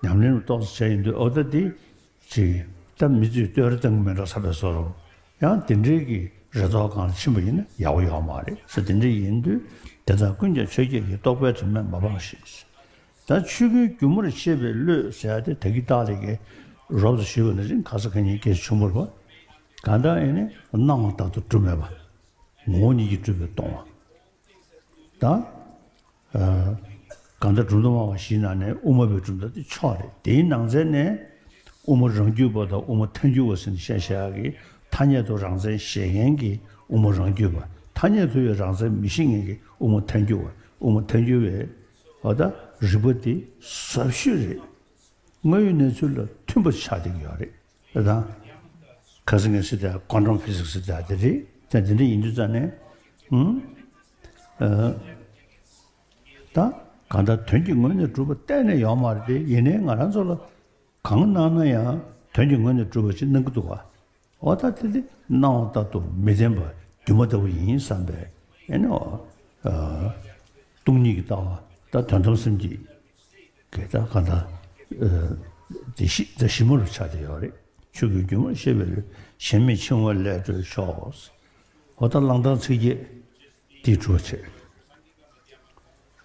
ཉམས་ལེན་རུ་ཏོག་ཙམ་བྱས་ཡོང་དུས། འོ་ད་དེ་ཅིག་ད་མི་ཚོས་བསྟོད་ར་བཏང་གི་མེད་འགྲོ་བསམ་པའི་བཟོ་འདྲ། ཡང་དེ་འདྲའི་གི་རེ་དོགས་སྒང་ལ་ཕྱིན་པ་ཡིན་ན་ཡག་པོ་ཡོད་མ་རེད་ཟེར། དེ་འདྲ་ཡིན་དུས་དེ་དག་ཀུན་ཀྱང་ཆོས་བརྒྱད་ཀྱི། རྟོག་པའི་དྲི་མས་མ་སྤངས་ཤིང་། ད་ཆོས་ཀུན་སྒྱུ་མར་ཤེས་པའི་བློས་ཟེར་ཡ་དེ། ད་གིན་སྟག་ལྷ་གིས་རོབ་ཙམ་ཞུས་པ་ནང་བཞིན། ཁ་སང་ཁ་ཉིན་སྐད་ཆ་བྱུང་བ་རེད་བ། གང་ལྟར་ཨེ་ནི་སྣང་བ་ལྟར་དུ་གྲུབ་མེད་པ། ངོ་བོ་ཉིད་ཀྱིས་གྲུབ་པའི་སྟོང་བ། ད། ཨ། གང་ལྟར་སྒྲུབ་མཐའ་སྨྲ་བ་བཞིའི་ནང་ནས་དབུ་མ་པའི་གྲུབ་མཐའ་དེ་མཆོག་རེད། དེའི་ནང་ཚན་ནས་དབུ་མ་རང་རྒྱུད་པ་དང་དབུ་མ་ཐལ་འགྱུར་བ་ཟེར་ནས་བཤད་བཞག་གི། ཐ་སྙད་དུ་རང་མཚན་བཞེད་མཁན་གྱི་དབུ་མ་རང་རྒྱུད་པ། ཐ་སྙད་དུ་ཡང་རང་མཚན་མི་བཞེད་མཁན་གྱི་དབུ་མ་ཐལ་འགྱུར་བ། དབུ་མ་ཐལ་འགྱུར་བའི། འོ་ད་རིགས་པ་དེ་ཟབ་ཤོས་རེད། དངོས་ཡོད་གནས་ཚུལ་ལ་མཐུན་པ་ཆགས་བསྡད་ཀྱི་ཡོད་རེད། དེ་དང་། ཁ་སང་ངས་ཟེར་དེ་quantum physics ཟེར་དེ་རེད། དེ་འདི་འདྲ་ཡིན་དུས་ཙ་ནས། ཨུམ། ཨ། ད་གང་ལྟར་དོན་གྱི་ངོས་ནས་གྲུབ་པ་གཏན་ནས་ཡོད་མ་རེད་དེ། ཡིན་ནའི་ང་རང་ཚོ་ལ་གང་གནང་ན་ཡང་དོན་གྱི་ངོས་ནས་གྲུབ་པ་ཞིག་གནང་གི་འདུག་ག། འོ་ད་དེ་དེ་སྣང་བ་ལྟར་དུ་མི་བདེན་པ་སྒྱུ་མ་ལྟ་བུ་ཡིན་བསམ་པའི། ཨེ་ནི། ཨ། སྟོང་ཉིད་ཀྱི་ལྟ་བ། ད་དོན་དམ་སེམས་ཀྱི་གེ་ད་ག་ད། ཨ། དེ་གཞི། ད་གཞི་མ་རུ་ཆགས་བསྡད་ཡོད་རེད། ཆོས་ཀུན་སྒྱུ་མར་ཤེས་པའི་བློས། གཞན་མེད་འཆིང་བ་ལས་གྲོལ་ཤོག། འོ་ད་བླང་དོར་ཚིགས་བརྒྱད་དེ་གྲུབ་བྱས།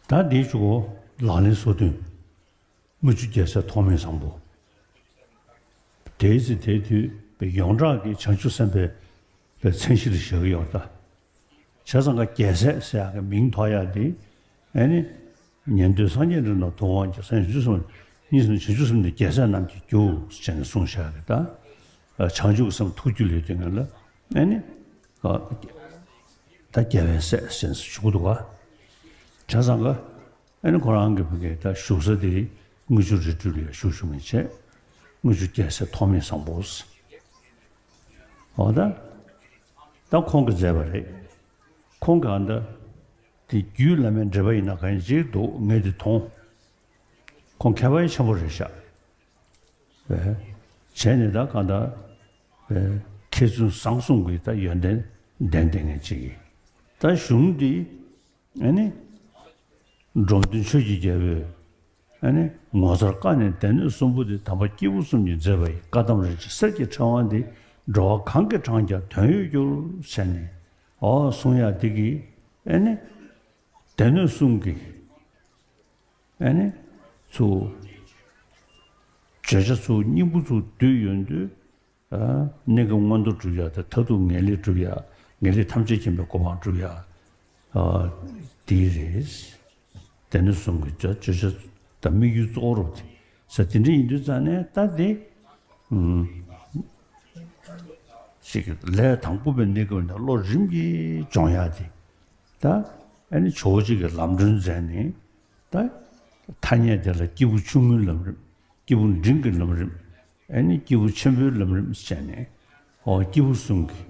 ད་དེའི་གཞུག་གུ་ལག་ལེན་སོ་བདུན། དངུལ་ཆུ་རྒྱལ་སྲས་ཐོགས་མེད་བཟང་པོ། དེའི་ཚེ་དེའི་དུས་ཡོངས་གྲགས་ཀྱི་བྱང་ཆུབ་སེམས་དཔའི་མཚན་གཞི་ལ་བཞག་གི་ཡོད་ད། བྱས་ཙང་ཀ་རྒྱལ་སྲས་ཟེར་ཡག་གི་མིང་ཐོགས་ཡག་དེ། ཨེ་ནི། ཉན་ཐོས་སངས་རྒྱས་འདྲེན་དང་ཐུབ་དབང་གི། སངས་རྒྱས་བྱང་ཆུབ་སེམས། གཉིས་སུ་མེད་བྱང་ཆུབ་སེམས་དཔའི་རྒྱལ་སྲས་རྣམས་ཀྱི་རྒྱུ་ཟེར་ནས་གསུངས་བཞག་གི་ད། བྱང་ཆུབ་ཀྱི་སེམས་ཐུགས་རྒྱུད་ལ་ཡོད་དུས་ང་ལ། ཨེ་ནི། ད་རྒྱལ་བའི་སྲས་ཟེར་ནས་ཞུ་གི་འདུག་ག། བྱས་ཙང་ཀ། ཨེ་ནི་ཁོ་རང་གི་བུ་གའི་ད་བཞུགས་ས་དེ་དངུལ་ཆུ་རི་ཁྲོད་ལ་བཞུགས་བཞུགས་མིན་བྱས། དངུལ་ཆུ་རྒྱལ་སྲས་ཐོགས་མེད་བཟང་པོ། འོ་ད། ད་ཁོང་གིས་མཛད་པ་རེད། ཁོང་གང་ལྟར་དེ་རྒྱུད་བླ་མའི་འགྲེལ་པ་ཡིན་ན་གང་ཡིན་ཅིག་འདུག་ངས་དེ་མཐོང་། ཁོང་མཁས་པ་ཡང་ཆེན་པོ་རེད་ཤག་བྱས་ནས་ད་གང་ལྟར་མཁས་བཙུན་བཟང་གསུམ་གྱི་ད་ཡོན་ཏན་ལྡན་ལྡན་མཁན་ཅིག་ཡིན། ད་གཞུང་འདི་ཨ་ནི་འབྲོམ་སྟོན་ཆོས་ཀྱི་རྒྱལ་པོས་ཨ་ནི་ངོ་མཚར་བཀའ་ནི་སྡེ་སྣོད་གསུམ་པོ་འདི་དམ་པ་སྐྱེས་བུ་གསུམ་གྱིས་མཛད་པ་ཡི། བཀའ་གདམས་རིན་ཆེན་གསེར་གྱི་ཕྲེང་བ་འདི། འགྲོ་བ་གང་གིས་བགྲངས་ཀྱང་དོན་ཡོད་འགྱུར། ཟེར་ནས་ཨོ་གསུང་ཡག་འདི་གིས་ཨ་ནི་སྡེ་སྣོད་གསུམ་གྱི་ཨ་ནི་ཚུ་བརྗོད་བྱ་ཚུ་སྙིང་པོ་ཚུ་བསྡུས་ཡོང་དུས། ཨ། གནད་ཀྱི་མངོན་མཐོ་སྒྲུབ་ཡ་དང་མཐར་ཐུག་ངེས་ལེགས་སྒྲུབ་ཡ། ངེས་ལེགས་ཐམས་ཅད་མཁྱེན་པའི་གོ་འཕང་སྒྲུབ་ཡ། ཨ། དེ་རེད། སྡེ་སྣོད་གསུམ་གྱི་བརྗོད་བྱ་དང་དམིགས་ཡུལ་གཙོ་བོར་དེ་ཟེར་དེ་འདྲ་ཡིན་དུས་ཙང་ནས་ད་དེ། ཨུམ། ཞིག་ལས་དང་པོ་པའི་གནས་སྐབས་ནས་བློ་རིམ་གྱིས་སྦྱོང་ཡ་དེ། ད་ཨ་ནི་ཇོ་བོ་རྗེ་གིས་ལམ་སྒྲོན་མཛད་ནས་ད་ཐ་སྙད་དེ་ལ་སྐྱེས་བུ་ཆུང་ངུའི་ལམ་རིམ། སྐྱེས་བུ་འབྲིང་གི་ལམ་རིམ། ཨ་ནི་སྐྱེས་བུ་ཆེན་པོའི་ལམ་རིམ་བྱས་ནས། ཨོ་སྐྱེས་བུ་གསུམ་གྱི་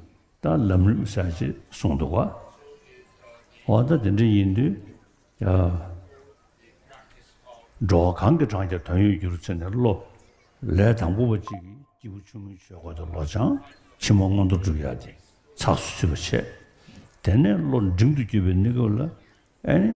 ད་ལམ་རིམ་ཟེར་ཅིག་གསུངས་འདུག་ག་ཨོ་ད་དེ་འདྲ་ཡིན་དུས། ཡ། འགྲོ་བ་གང་གིས་བགྲངས་ཀྱང་དོན་ཡོད་འགྱུར་ཟེར་ནས་བློ་ལས་དང་པོ་པ་གཅིག་གིས་སྐྱེས་བུ་ཆུང་ངུའི་ཆོས་སྐོར་དུ་བློ་སྦྱང་། ཕྱི་མ་མངོན་མཐོ་སྒྲུབ་ཡ་དེ་ཚགས་སུ་ཚུད་པ་བྱས། དེ་ནས་བློ་འབྲིང་དུ་གྱུར་པའི་གནས་སྐབས་ལ་ཨ་ནི།